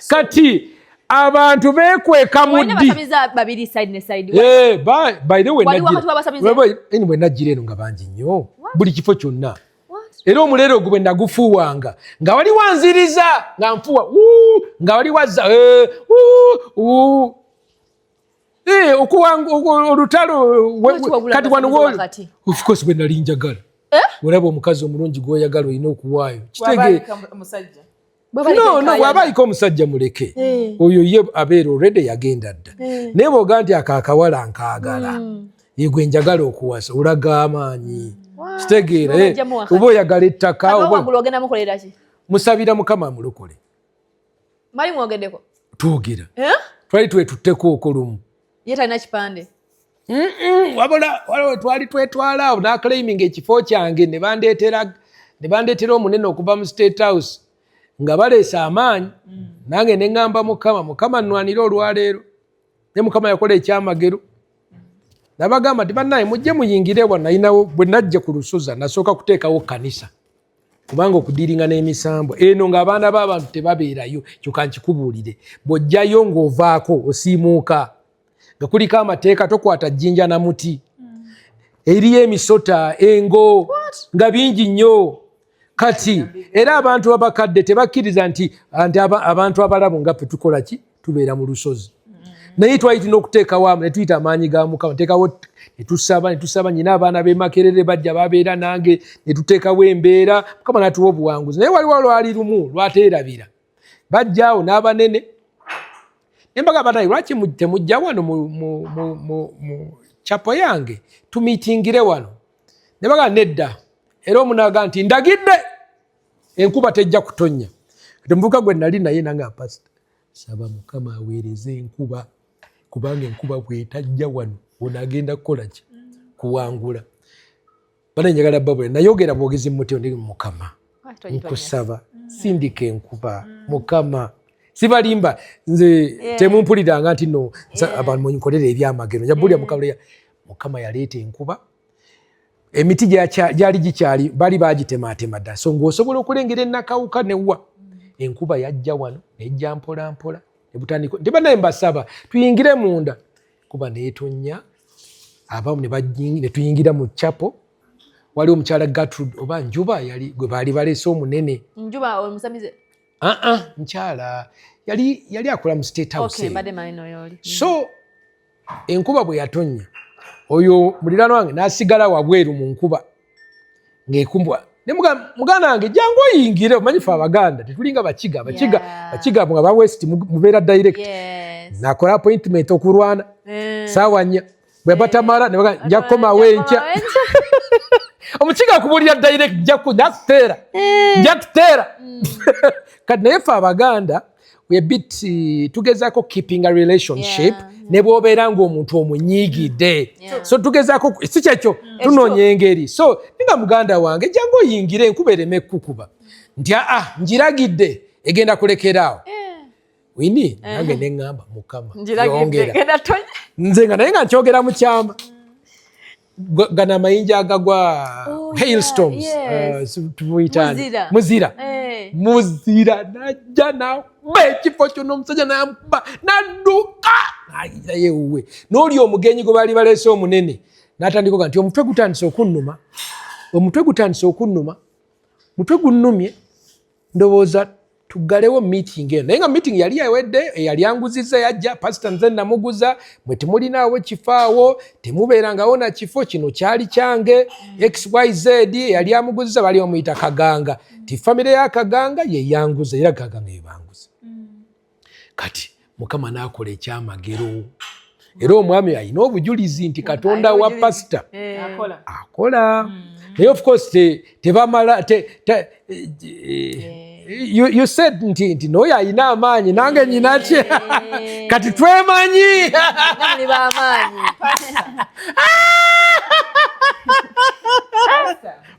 Kati abantu beekweka mu Walina ddi. Basamize babiri, side ne side. Eh, by the way, Wali wakati w'abasamize? Anyway, najjira eno nga bangi nnyo buli kifo kyonna. What? Era omuleero ogwo bwe nagufuuwanga nga wali wanziriza nga nfuwa, "Wuu," nga wali wazza, eh, wuu, wuu. Eh, olutalo Lwaki wagula kati wano abasamize wakati? Of course bwe nali njagala. Olaba omukazi omulungi gw'oyagala, olina okuwaayo. Kitegeera. Bw'aba omusajja. Bwe bali No, no, enkaayana. bw'aba aliko omusajja muleke. Oyo ye abeera already yagenda dda. Naye bw'ogaa nti ako akawala nkaagala, ye gwe njagala okuwasa, olaga amaanyi. Kitegeera, eh, Obajjamu wakati. oba oyagala ettaka, Ate waggulu ogenda mukolera ki? Musabira Mukama amulokole. Mwali mwogeddeko? Twogera. Eh? Twali twetutteko okolumu. Ye talina kipande. Wabula waliwo twali twetwala awo n'aclaiminga ekifo kyange, ne bandeetera omunene okuva mu State House nga baleese amaanyi. Nange ne ŋŋamba Mukama, Mukama nnwanire olwaleero, ne Mukama yakola ekyamagero. Nabagamba nti bannaye mujje muyingire wano. Nalinawo bwe najja ku lusozi, nasooka kuteekawo kanisa, kubanga okudiringa n'emisambo eno ng'abaana b'abantu tebabeerayo. Kyokka nkikubuulire, bw'ojjayo ng'ovaako osiimuuka nga kuliko amateeka, tokwata jjinja na muti, eriyo emisota, engo nga bingi nnyo. Kati era abantu abakadde tebakkiriza nti abantu abalamu nga ffe tukola ki, tubeera mu lusozi. Naye twali tulina okuteekawo ne tuyita amaanyi ga Mukama, teekawo netusaba, netusaba nyina abaana b'e Makerere bajja babeera nange, ne tuteekawo embeera, Mukama n'atuwa obuwanguzi. Naye waliwo lwali lumu lwateerabira, bajjaawo n'abanene nembaga banaye, lwaki temujja wano mu chapel yange tumitingire wano? Ne baga nedda. Era omunaga nti ndagidde enkuba tejja kutonnya. Kati omuvubuka gwe nali naye nange, pasita, saba Mukama aweereze enkuba, kubanga enkuba bwetajja wano ono agenda kukola ki, kuwangula. Bana njagala babule nayogera bwogezi mumuteo ndi Mukama nkusaba sindika enkuba. Mukama sibalimba nze temumpuliranga nti no abantu munkolere ebyamagero, njabulira Mukama. Mukama yaleeta enkuba, emiti gyali gikyali bali bagitematema dda, so ng'osobola okulengera enakawuka newa enkuba yajja wano nejja mpola mpola nebutandika nti banaye mbasaba tuyingire munda, kuba neetonnya, abamu ne tuyingira mu chapel. Waliwo omukyala Gertrude oba Njuba yali gwe baali baleese omunene. Njuba omusamize? Aa, mukyala yali akola mu State House. Okay, mbadde manyi n'oyo oli. So enkuba bwe yatonnya, oyo muliraano wange n'asigala wabweru mu nkuba ng'ekumbwa ne muganda wange, jangu oyingire. Omanyi fe Abaganda tetulinga Bakiga, Abakiga Bakiga nga ba West mubeera direct. Nakola appointment okulwana saawa 4, bwe batamala ne bagamba, nja kukomawo enkya. Omukiga akubulira direct, nja kuteera, nja kuteera. Kati naye fe Abaganda we a bit tugezaako keeping a relationship ne bw'obeera ng'omuntu omunyiigidde. So tugezaako, si kyekyo, tunoonya engeri. So ninga muganda wange, jangu oyingire enkuba ereme ekkukuba, nti aa njiragidde egenda kulekeraawo. Wini nange neŋŋamba Mukama Njiragidde, yongera. Genda tonye. Nze nga naye nga nkyogera mu kyama. Gano amayinja agagwa, Oh, hailstones, yeah, yes. tumuyita ani? Muzira. Muzira. Muzira najja nakuba ekifo kyonna, omusajja namukuba nadduka nayirayo ewuwe. N'oli omugenyi gwe baali baleese omunene n'atandika oga nti omutwe gutandise okunnuma, omutwe gutandise okunnuma, mutwe gunnumye, ndowooza tuggalewo meeting eno. Naye nga meeting yali ewedde, eyali anguziza yajja, pasita nze namuguza, mwe temulinaawo kifaawo, temubeerangawo na kifo kino, kyali kyange XYZ. Eyali amuguziza bali bamuyita Kaganga, ti famire ya Kaganga yeyanguza, era Kaganga yebanguza. Kati Mukama n'akola ekyamagero, era omwami alina obujulizi nti Katonda wa pasita Akola. Akola. Naye of course tebamala you said nti n'oyo alina amaanyi, nange nyinaki, kati twemanyi. Namuli b'amaanyi.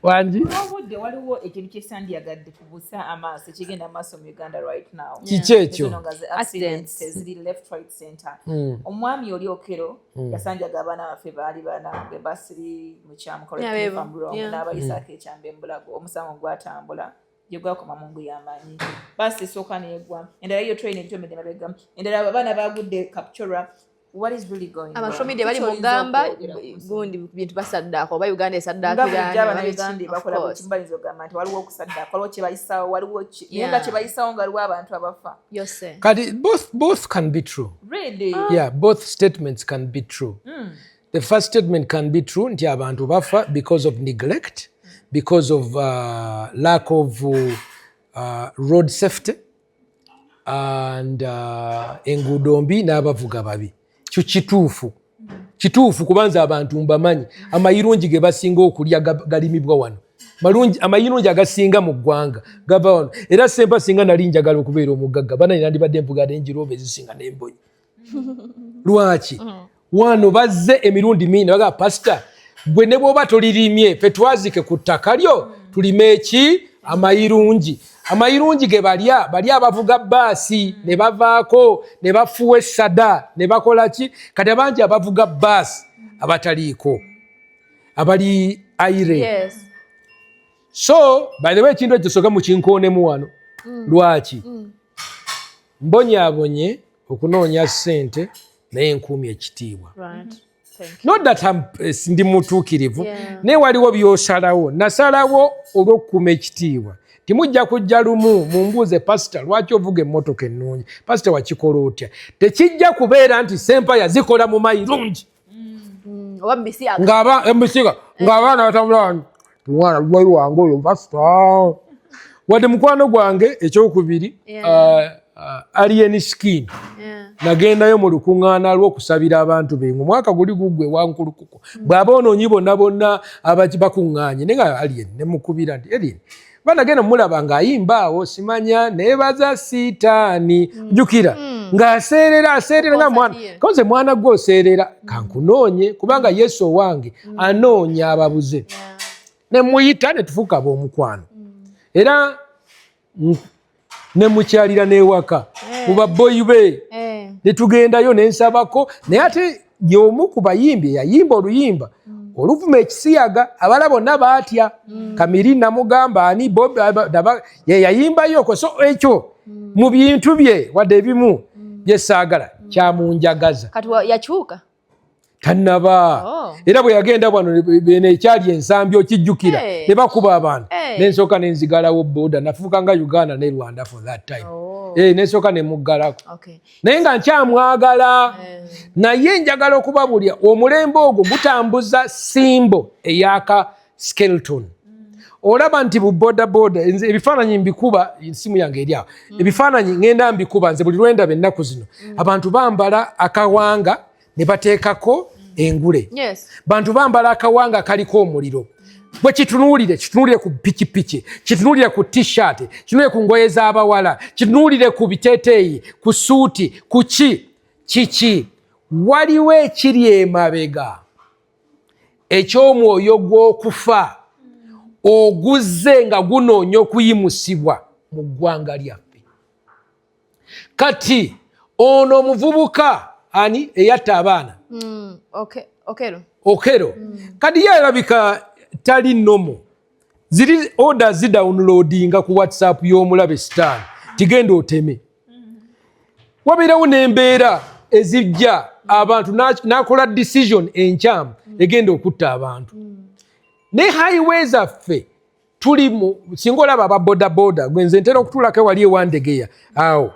Wangi. Obudde, waliwo ekintu kyesandyagadde kubuusa amaaso ekigenda maaso mu Uganda right now. Kiki ekyo? Zino nga ze accidents eziri left, right, center. Omwami oli Okero yasanjaga abaana baffe, baali bana bwe basiri mukyamu, correct me if I'm wrong, n'abayisaako ekyambe embulago. Omusango gwatambula gye gwakoma mu ngu y'amaanyi. Baasi esooka neegwa, endala yo train egitomedde mabega, endala abaana bagudde Kapchorwa. What is really going on? Aba media bali Kiki oyinza mugamba okwogera ku nsonga? Gundi bintu basaddaaka oba Uganda Nga esaddaakira. Bulijjo Abannayuganda bakola buli kimu, bayinza okugamba nti waliwo okusaddaaka, waliwo kye bayisaawo, waliwo ki, naye nga kye bayisaawo nga waliwo abantu abafa. Yose. Kati both can be true. Really? Yeah, both statements can be true. The first statement can be true nti abantu bafa because of neglect, because of lack of road safety and enguudo mbi n'abavuga babi. Kyo kituufu, kituufu, kubanza abantu mbamanyi, amayirungi ge basinga okulya galimibwa wano. Malungi, amayirungi agasinga mu ggwanga gava wano. Era Sempa, singa nali njagala okubeera omugagga, bana nandibadde nvuga Range Rover ezisinga n'embonyi. Lwaki wano bazze emirundi mingi bagaa, "Pasita, gwe ne bw'oba tolirimye, fe twazike ku ttaka lyo tulime eki? Amayirungi." Amayirungi ge balya, bali abavuga baasi ne bavaako ne bafuwa essada ne bakola ki. Kati abangi abavuga baasi abataliiko, abali aire. So by the way, ekintu ekyo soka mukinkoonemu wano. Lwaki mbonyaabonye okunoonya ssente, naye nkuumya ekitiibwa? Not that ndi mutuukirivu, naye waliwo byosalawo. Nasalawo olw'okukuuma ekitiibwa. Timujja kujja lumu mumbuuze, "Pasita, lwaki ovuga emmotoka ennungi? Pasita, wakikola otya?" Tekijja kubeera nti Sempa yazikola mu mayirungi. Oba mubisiyaga. Ng'abisiga, ng'abaana batambula wano, omwana lwali wange oyo pasita, wadde mukwano gwange. Ekyokubiri, Alien Skin, nagendayo mu lukuŋŋaana lw'okusabira abantu benge omwaka guli guggwe wankulukuku, bw'aboonoonyi bonna bonna bakuŋŋaanye, naye nga Alien nemukubira nti, "Alien," banagenda mulaba ng'ayimba awo, simanya nebaza sitaani, jjukira ng'aseerera, aseerera nga mwana. Konze mwana gwe oseerera, kankunoonye, kubanga Yesu owange anoonya ababuze. Nemuyita ne tufuuka ab'omukwano, era nemukyalira n'ewaka mu baboyi be, netugendayo nensabako. Naye ate y'omu ku bayimbi eyayimba oluyimba oluvuma ekisiyaga, abala bonna baatya. Kamiri namugamba ani ye yayimbayoko. So ekyo mu bintu bye, wadde ebimu byesaagala, kyamunjagaza. Kati yakyuka? Tannaba. Oh. Era bwe yagenda wano bene ekyali ensambi, okijjukira? Hey. Ne bakuba abantu. Hey. Nensooka nenzigalawo boda, nafuuka nga Uganda ne Rwanda for that time. Oh. Eh, nensooka nemuggalako, naye nga nkyamwagala. Naye njagala okubabulya, omulembe ogwo gutambuza symbol eyaka skeleton. Olaba nti bu bodaboda, nze ebifaananyi mbikuba, esimu yange eri awo, ebifaananyi ŋŋenda mbikuba. Nze buli lwendaba ennaku zino abantu bambala akawanga ne bateekako engule. Bantu bambala akawanga kaliko omuliro. Bwe kitunuulire, kitunuulire ku pikipiki, kitunuulire ku T-shirt, kitunuulire ku ngoye z'abawala, kitunuulire ku biteeteeyi, ku suuti, ku ki kiki. Waliwo ekiri emabega eky'omwoyo gw'okufa oguzze nga gunoonya okuyimusibwa mu ggwanga lyaffe. Kati ono omuvubuka ani eyatta abaana? Okero. Okero. Kati ye alabika tali nomo. Ziri order zidownloadinga ku WhatsApp y'omulabe sitaani, tigenda oteme. Wabeerawo n'embeera ezijja abantu n'akola decision enkyamu egenda okutta abantu. Ne highway zaffe tuli mu, singa olaba aba bodaboda, gwe nze ntera okutuulako ewali ewandegeya awo,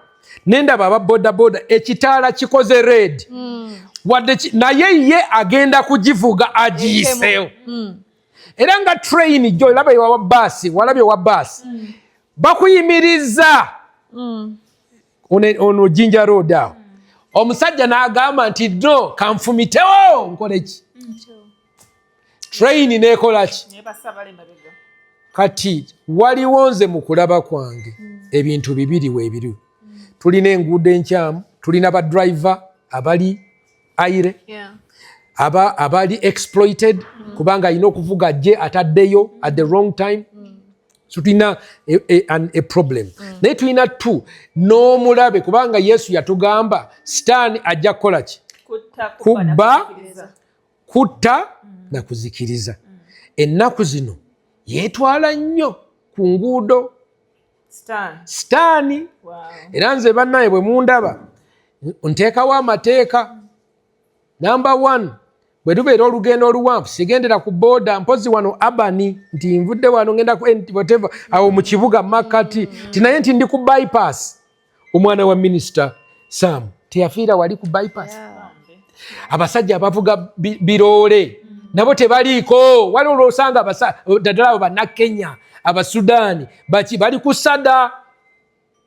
nendaba aba bodaboda, ekitaala kikoze red, wadde naye ye agenda kugivuga agiyiseewo. Era nga train gyo olaba ewa baasi, walabye ewa baasi bakuyimiriza. Ono Jinja Road awo, omusajja n'agamba nti, "No, kanfumitewo nkole ki?" Train nekola ki? Naye basabala emabega. Kati waliwo, nze mu kulaba kwange, ebintu bibiri weebiri. Tulina enguudo enkyamu, tulina badriver abali aire. Aba abali exploited kubanga alina okuvuga gye ataddeyo at the wrong time. So tulina a problem. Naye tulina two n'omulabe, kubanga Yesu yatugamba Sitaani ajja kukola ki? Kubba, kutta na kuzikiriza. Ennaku zino yeetwala nnyo ku nguudo Sitaani. Era nze bannaye bwe mundaba nteekawo amateeka. Number one, bwe tubeera olugendo oluwanvu sigendera ku booda, mpozi wano abani nti nvudde wano ngenda ku whatever, awo mu kibuga makati ti, naye nti ndi ku bypass. Omwana wa Minisita Sam teyafiira wali ku bypass? Abasajja abavuga biroole nabo tebaliiko. Waliwo olwosanga naddala abo Bannakenya, Abasudaani, baki bali ku sada,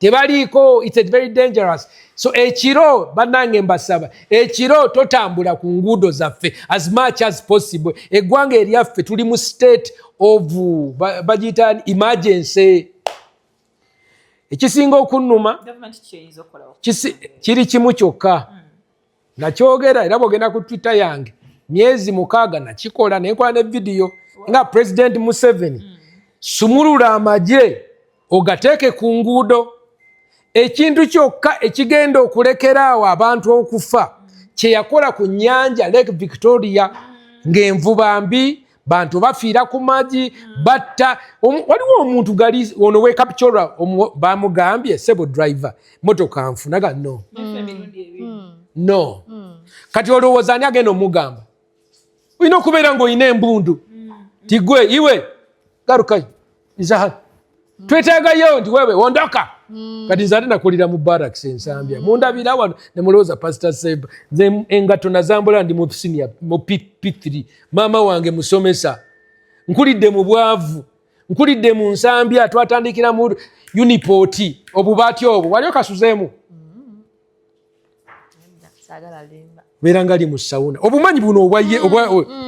tebaliiko. It's a very dangerous. So ekiro, bannange, mbasaba, ekiro totambula ku nguudo zaffe as much as possible. Eggwanga eryaffe tuli mu state of bagiyita emergency. Ekisinga okunnuma kiri kimu kyokka, nakyogera era bwogenda ku Twitter yange myezi 6 nakikola, nenkola ne vidiyo nga President Museveni, sumulula amagye ogateeke ku nguudo. Ekintu kyokka ekigenda okulekeraawo abantu okufa kyeyakola ku nnyanja Lake Victoria, ng'envuba mbi, bantu bafiira ku magi, batta. Waliwo omuntu gali ono wekapicora, bamugambye, "Sebo driver, motoka nfu." Naga, "No, no." Kati olowooza ani agenda omugamba? Olina okubeera ng'olina embundu tigwe iwe garukayo izaha twetagayo nti wewe ondoka. Kati nze ate nakulira mu barracks Ensambya. Mundabira wano nemulowooza Pastor Seba. Nze engatto nazambula ndi mu senior mu P3. Maama wange musomesa. Nkulidde mu bwavu, nkulidde mu Nsambya. Twatandikira mu uniport, obubaati obwo wali okasuzeemu. Saagala limba. Beera nga ali mu sauna. Obumanyi buno obwaye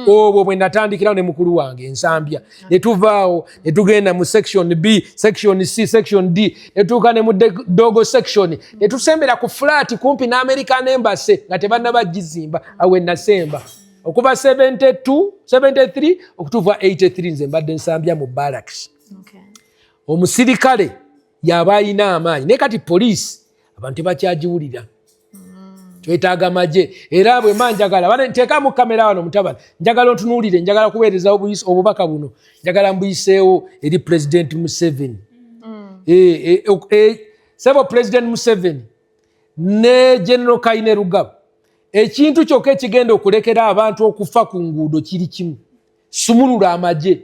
obwo bwe natandikirawo ne mukulu wange Ensambya, ne tuvaawo ne tugenda mu section B, section C, section D, ne tutuuka ne mu dogo section, ne tusembera ku flat kumpi n'American Embassy nga tebannaba gizimba. Awe nasemba okuva 72, 73 okutuuka 83. Nze mbadde Nsambya mu barracks. Omusirikale yaba alina amaanyi, naye kati poliisi abantu tebakyagiwulira. Twetaaga magye. Era bwe mba njagala bane, nteekamu kamera wano, mutabani, njagala ontunuulire, njagala kuweereza obubaka buno, njagala mbuyiseewo eri President Museveni. Sebo President Museveni ne General Kainerugaba, ekintu kyokka ekigenda okulekera abantu okufa ku nguudo kiri kimu: sumulula amagye,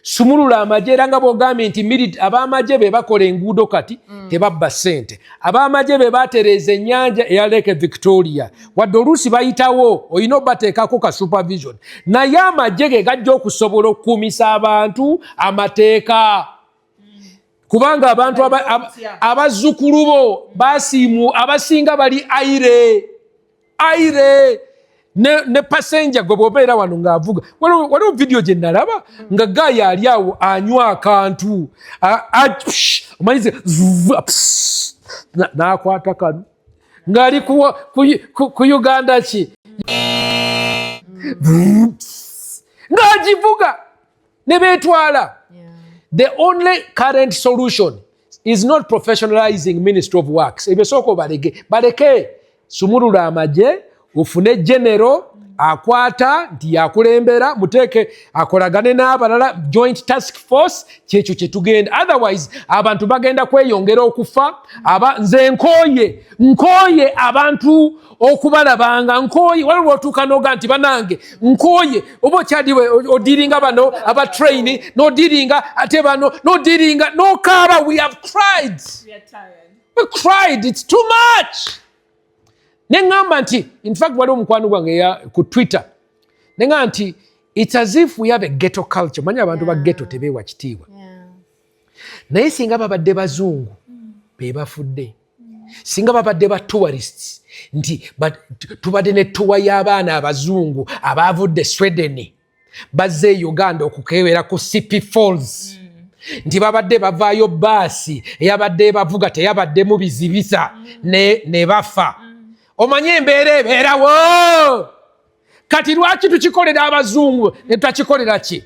sumulula amagye. Era nga bwogambye nti ab'amagye be bakola enguudo kati tebabba ssente, ab'amagye be batereeza ennyanja eya Lake Victoria, wadde oluusi bayitawo olina obateekako ka supervision, naye amagye ge gajja okusobola okukuumisa abantu amateeka, kubanga abantu abazzukulu bo basiimu abasinga bali aire aire ne passenger gwe bwobeera wano ng'avuga. Waliwo vidiyo gye nalaba nga guy ali awo anywa akantu, omanyize, n'akwata kano ng'ali ku Uganda ki ng'agivuga ne beetwala. The only current solution is not professionalizing Ministry of Works. Ebyo sooka obalege, baleke. Sumulula amagye, ofune general akwata nti yakulembera, muteeke akolagane n'abalala, joint task force. Kyekyo kyetugenda, otherwise abantu bagenda kweyongera okufa. Aba nze nkooye, nkooye abantu okubalabanga, nkooye. Waliwo lwotuuka noga nti banange nkooye, oba okyaliwe odiringa bano aba train, nodiringa ate bano, nodiringa nokaaba. We have cried, we cried, it's too much. Neŋŋamba nti in fact waliwo omukwano gwange ku Twitter, neŋŋamba nti it's as if we have a ghetto culture. Manyi abantu ba ghetto tebeewa kitiibwa, naye singa babadde bazungu be bafudde, singa babadde ba tourists, nti tubadde ne tour y'abaana abazungu abavudde Sweden bazze e Uganda okukebera ku Sipi Falls, nti babadde bavaayo baasi eyabadde ebavuga teyabaddemu bizibisa ne bafa. Omanye embeera ebeerawo. Kati lwaki tukikolera abazungu ne tutakikolera ki?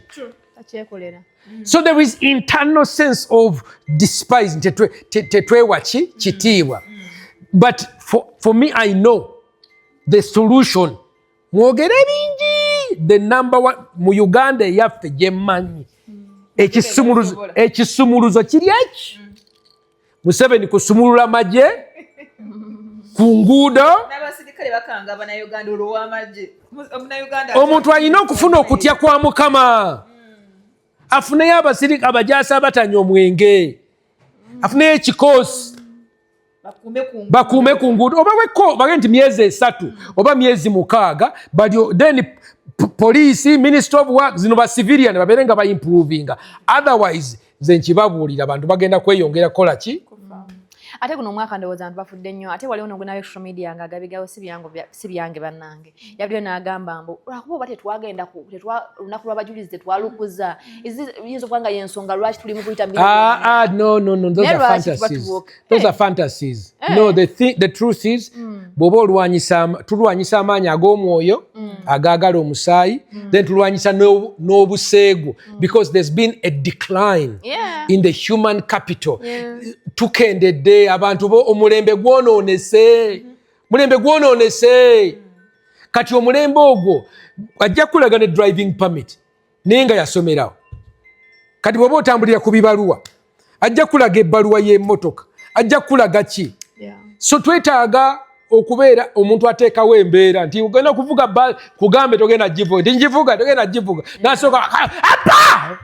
Takyekolera. So there is internal sense of despising, tetwewa ki kitiibwa. But for me, I know the solution. Mwogere bingi, the number one mu Uganda eyaffe gyemmanyi, ekisumuluzo kiri eki Museveni kusumulula magye ku nguudo. N'abasirikale bakanga Abannayuganda olw'amagye. Omunnayuganda Omuntu alina okufuna okutya kwa Mukama, afuneyo abasirika abajaasi abatanywa omwenge, afuneyo ekikoosi bakuume ku bakuume ku nguudo, oba weko bagende nti myezi 3 oba myezi 6 balyo, then police, Minister of Work, zino ba civilian babeere nga baimprovinga. Otherwise nze nkibabuulira, abantu bagenda kweyongera kukola ki? Ate guno omwaka ndowooza abantu bafudde nnyo. Ate waliwo nogwe social media nga agabigawo, si byange bannange. Yabaddeyo n'agamba mbu lwakuba oba tetwagenda olunaku lw'abajulizi tetwalukuza. Yinza okuba nga yensonga lwaki tuli mu kuyita. Ah, ah, no, no, no, those Naye are lwaki tuba fantasies. Those are fantasies. No, the truth is, bw'oba olwanyisa tulwanyisa amaanyi ag'omwoyo agaagala omusaayi, then tulwanyisa n'obuseegu because there's been a decline in the human capital. Tukendedde abantu bo, omulembe gwonoonese, mulembe gwonoonese. Kati omulembe ogwo ajja kulaga ne driving permit naye nga yasomerawo. Kati bw'oba otambulira ku bibaluwa, ajja kulaga ebbaluwa y'emmotoka, ajja kulaga ki. So twetaaga okubeera omuntu ateekawo embeera nti ogenda kuvuga kugambe togenda givuga, nti ngivuga, togenda givuga, nasooka apa.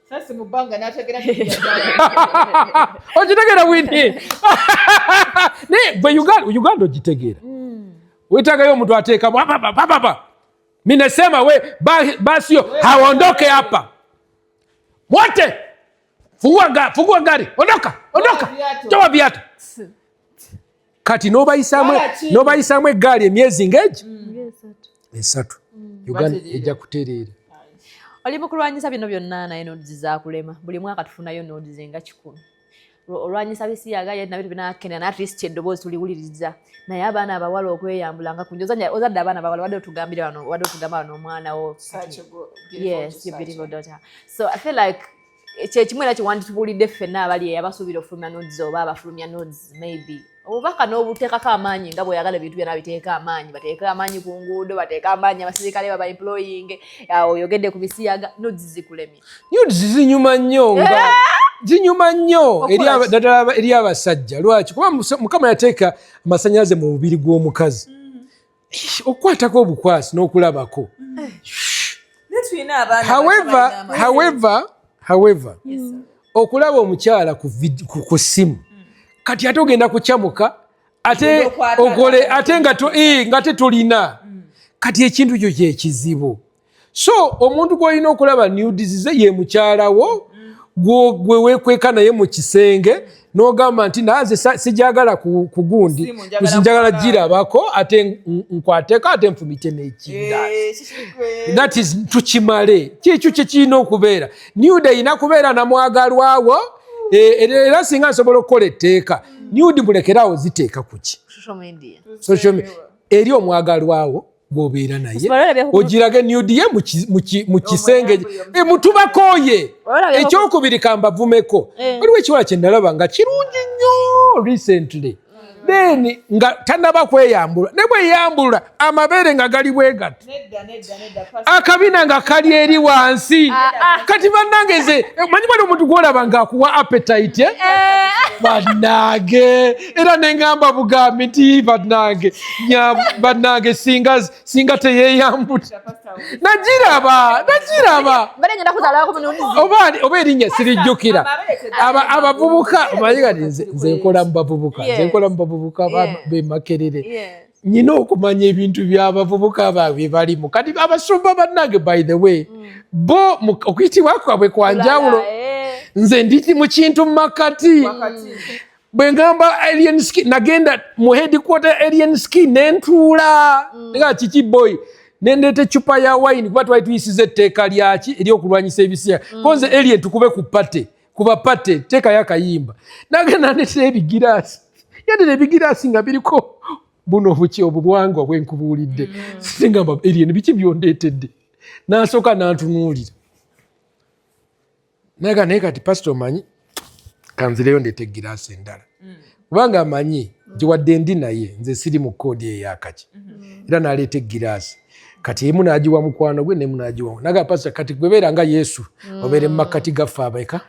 Sasi mu bbanga n'ategera. Okitegeera, Winnie? Naye gwe Uganda ogitegeera, wetagayo omuntu ateekamu apapapapapa. Minasema we basi haondoke hapa wote, fungua gari, ondoka, ondoka, Toa viatu. Toa viatu. Kati n'obayisaamu eggaali emyezi ng'egi 3, Uganda Batereera. ejja kutereera. Oli mu kulwanyisa bino byonna, naye nudes zakulema. Buli mwaka tufunayo nudes nga 100. Olwanyisa bisiyaga ye nabyo binakenda, na at least eddoboozi tuliwuliriza. Naye abaana abawala okweyambula nga kunja, ozadde abaana abawala, wadde otugambire wano, wadde otugamba wano omwana wo. Such a beautiful, Yes, your such beautiful daughter. So I feel like kyekimu era kyewanditubuulidde ffenna abali eyo abasuubira okufulumya nudes oba abafulumya nudes, maybe obubaka n'obuteekako amaanyi nga bw'oyagala ebintu byonna biteeka amaanyi, bateeke amaanyi ku nguudo, bateeke amaanyi abasirikale baba employing. Awo oyogedde ku bisiyaga, nudes zikulemye. Nudes zinyuma nnyo, nga zinyuma nnyo Okukola ki? Naddala eri abasajja. Lwaki? Kuba Mukama yateeka amasannyalaze mu mubiri gw'omukazi. Okukwatako obukwasi n'okulabako. Naye tulina abaana However, bato balina however, Yes, sir. okulaba omukyala ku simu, kati ate ogenda kukyamuka ate Okwata okole ate nga tetulina. Kati ekintu kyo kyekizibu. So omuntu gw'olina okulaba nudes ze ye mukyalawo gwe weekweka naye mu kisenge n'ogamba nti nanze sijagala ku gundi, Simu, njagala njagala kulaba. Girabako ate nkwateko ate nfumite n'ekindaasi. Eh, kikikwe. That is, tukimale kikyo kyekirina okubeera. Nude erina kubeera namwagalwawo. Era singa nsobola okukola etteeka, nude mulekerawo ziteeka kuki? Social media. Social media. Eri omwagalwawo gw'obeera naye, Olabye ogirage nude ye mu kisenge. Mutubakooye. Olabye Ekyokubiri, kambavumeko. Waliwo ekiwala kye nalaba nga kirungi nnyo recently, then nga tanaba kweyambula, ne bweyambulula amabeere nga gali bwe gati. Nedda, nedda, nedda, Pastor. Akabina nga kali eri wansi. Kati bannange, nze manyi wali omuntu gwolaba ng'akuwa appetite, eh? Bannange, era neŋŋamba bugambi nti bannange, bannange, singa teyeyambula. Nagiraba, nagiraba. Mbadde ngenda kuzaalako munuzi. Oba erinnya sirijjukira. Abavubuka, omanyi kati nze nkola mu bavubuka, nze nkola mu bavubuka b'e Makerere. Nyina okumanya ebintu by'abavubuka baabwe balimu. Kati abasumba bannange, by the way, bo okuyitibwa kwabwe kwa njawulo. Nze nditi mu kintu makati. Wakati. Bwe ngamba Alien Skin, nagenda mu headquarter Alien Skin nentuula nga kiki boy, nendeeta eccupa ya wine, kuba twali tuyisiza etteeka lyaki eryokulwanyisa ebisiya. Ko nze Alien tukube ku party, kuba party teekayo akayimba. Nagenda ndeetera ebigiraasi, yandera ebigiraasi nga biriko Buno obuki obubwangwa bwenkubuulidde. Singamba Alien, biki byondeetedde? Nansooka nantunuulira, naye naye kati pasita, omanyi kanzireyo ndeeta egiraasi endala, kubanga amanyi giwadde ndi, naye nze siri mu koodi eyakaki. Era n'aleeta egiraasi, kati emu n'agiwa mukwano gwe, nemu n'agiwa naga pasita. Kati gwebeera nga Yesu, obeere mu makkati gaffe abeka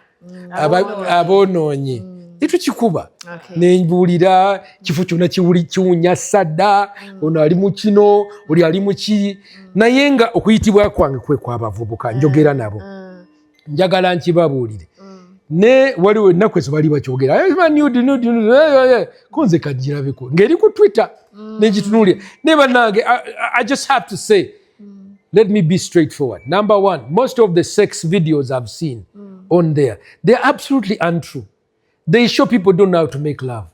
aboonoonyi, tetukikuba. Nembuulira kifo kyonna kiwunya sadda, ono ali mu kino, oli ali mu kiri, naye nga okuyitibwa kwange kwe kwabavubuka, njogera nabo, njagala nkibabuulire. Ne waliwo ennaku ezo bali bakyogera, "Eh, nude, nude, nude, eh, eh, eh." Ko nze kagirabeko ng'eri ku Twitter, negitunuulira ne bannange. I just have to say, let me be straightforward. Number one, most of the sex videos I've seen on there, they're absolutely untrue. They show people don't know how to make love,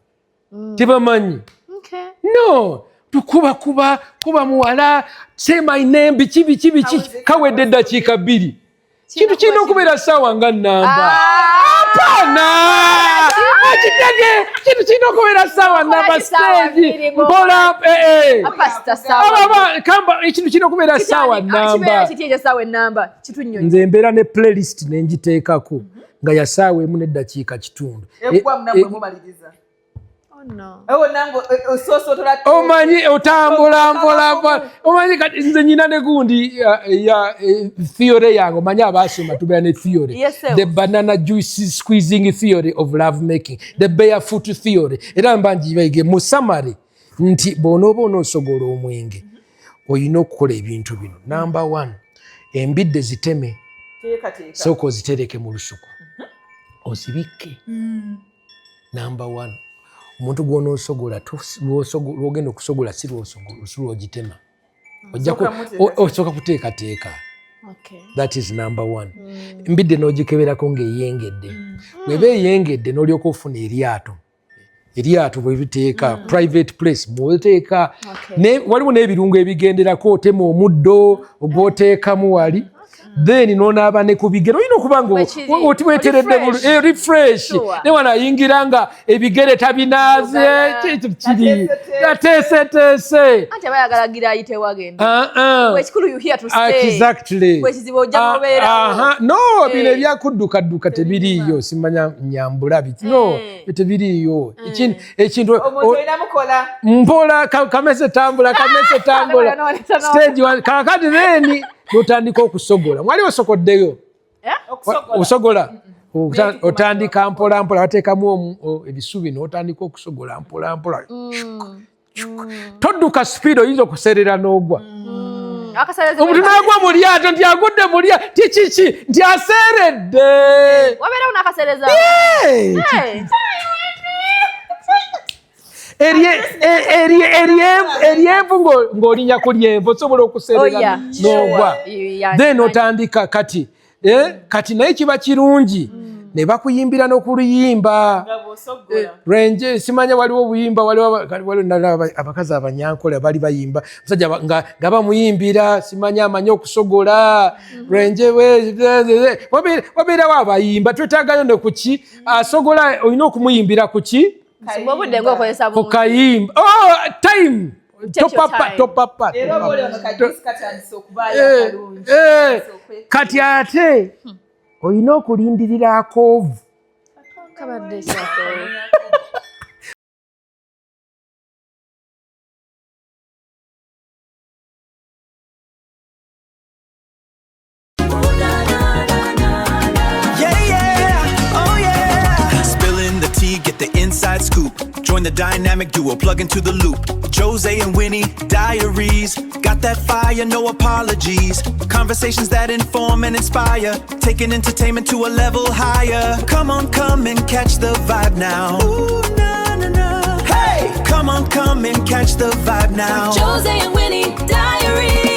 tebamanyi. No tukuba kuba kuba muwala, say my name, biki biki biki, kawedde eddakiika 2. Kintu kirina okubeera ssaawa nga namba. Hapana, akitege, kintu kirina okubeera ssaawa namba, stage mpola, eh, eh. Pastor, sawa. Kamba ekintu kirina okubeera ssaawa namba. Kiti ekyo saawa enamba kitunyonyi? Nze mbeera ne playlist nenjiteekako nga ya ssaawa emu n'eddakiika kitundu. Eggwa munammwe mumaliriza. Oh, no. Ewo nange osoosotola. Omanyi otambula mpola mpola, omanyi kati nze nyina ne gundi ya theory yange. Omanyi abasoma tubeera ne theory. Yes, sir. The banana juice squeezing theory of love making, the barefoot theory. Era mba ngibaige mu summary nti bw'onooba onoosogola omwenge, olina okukola ebintu bino. Number one, embidde ziteme. Teekateeka. Sooka ozitereke mu lusuku, ozibikke. Number one, omuntu gw'onoosogola lwogenda okusogola si si lwogitema. Osooka muteekateeka. Osooka kuteekateeka. That is number one. Mbidde n'ogikeberako ng'eyengedde. Bw'eba eyengedde, n'olyoka ofuna eryato. Eryato bwe biteeka private place mw'oteeka. Waliwo n'ebirungo ebigenderako, otema omuddo ogw'oteekamu wali, then n'onaaba ne ku bigere. Olina okuba nga Bwe kiri. weteredde. Oli fresh. Refresh. Sure. Ne wano ayingira nga ebigere tabinaaze. Ogala. Kiri Tateeseteese. ateeseteese. Anti aba ayagala gira ayite wagenda. Ah, ah. Ekikulu, you here to stay. Exactly. Bwekizibu ojja Ah, mubeerawo. aha. No, bino Eh. ebyakudduka-dduka tebiriiyo, simanya nyambula biki, no. Tebiriiyo. Ekintu Omuntu olina mukola. Mpola, kamese tambula, kamese tambula. No, no, no. Stage one. Kakati then notandika okusogola. Mwali osokoddeyo? Okusogola. Osogola. Otandika mpola mpola, wateekamu ebisubi, n'otandika okusogola mpola mpola. Chuk, chuk. Todduka speed, oyinza okuseerera n'ogwa. Akasaleze. Omuntu n'agwa mu lyato nti agudde mu lyato, ti kiki, nti aseeredde. Wabeerawo n'akasereza. Hey! Hey. Eryenvu ng'olinya ku lyenvu, osobola okuseerera Oh, yeah. n'ogwa. Sure. Yeah, Then otandika kati, eh, kati naye kiba kirungi ne bakuyimbira n'okuluyimba. Nga bw'osogola. Lwenje simanya, waliwo obuyimba, waliwo waliwo nalaba abakazi abanyankole bali bayimba, musajja nga bamuyimbira, simanya amanyi okusogola lwenje wabeerawo abayimba. Twetaagayo ne kuki asogola, olina okumuyimbira kuki. Obudde ng'okozesa Ku bungi. kayimba, oh, time. Take your Topapa, time. topapa. Era oba oli wano kajuice katandise okubaayo Eh, akalungi. eh, kati ate olina okulindirira akoovu. Kabadde kyako. Yeah, oh yeah. Spilling the tea, get the inside scoop. Join the dynamic duo, plug into the loop. Jose and Winnie, diaries. Got that fire, no apologies. Conversations that inform and inspire. Taking entertainment to a level higher. Come on, come and catch the vibe now. Ooh, na, na, na. Hey! Come on, come and catch the vibe now. Jose and Winnie Diaries.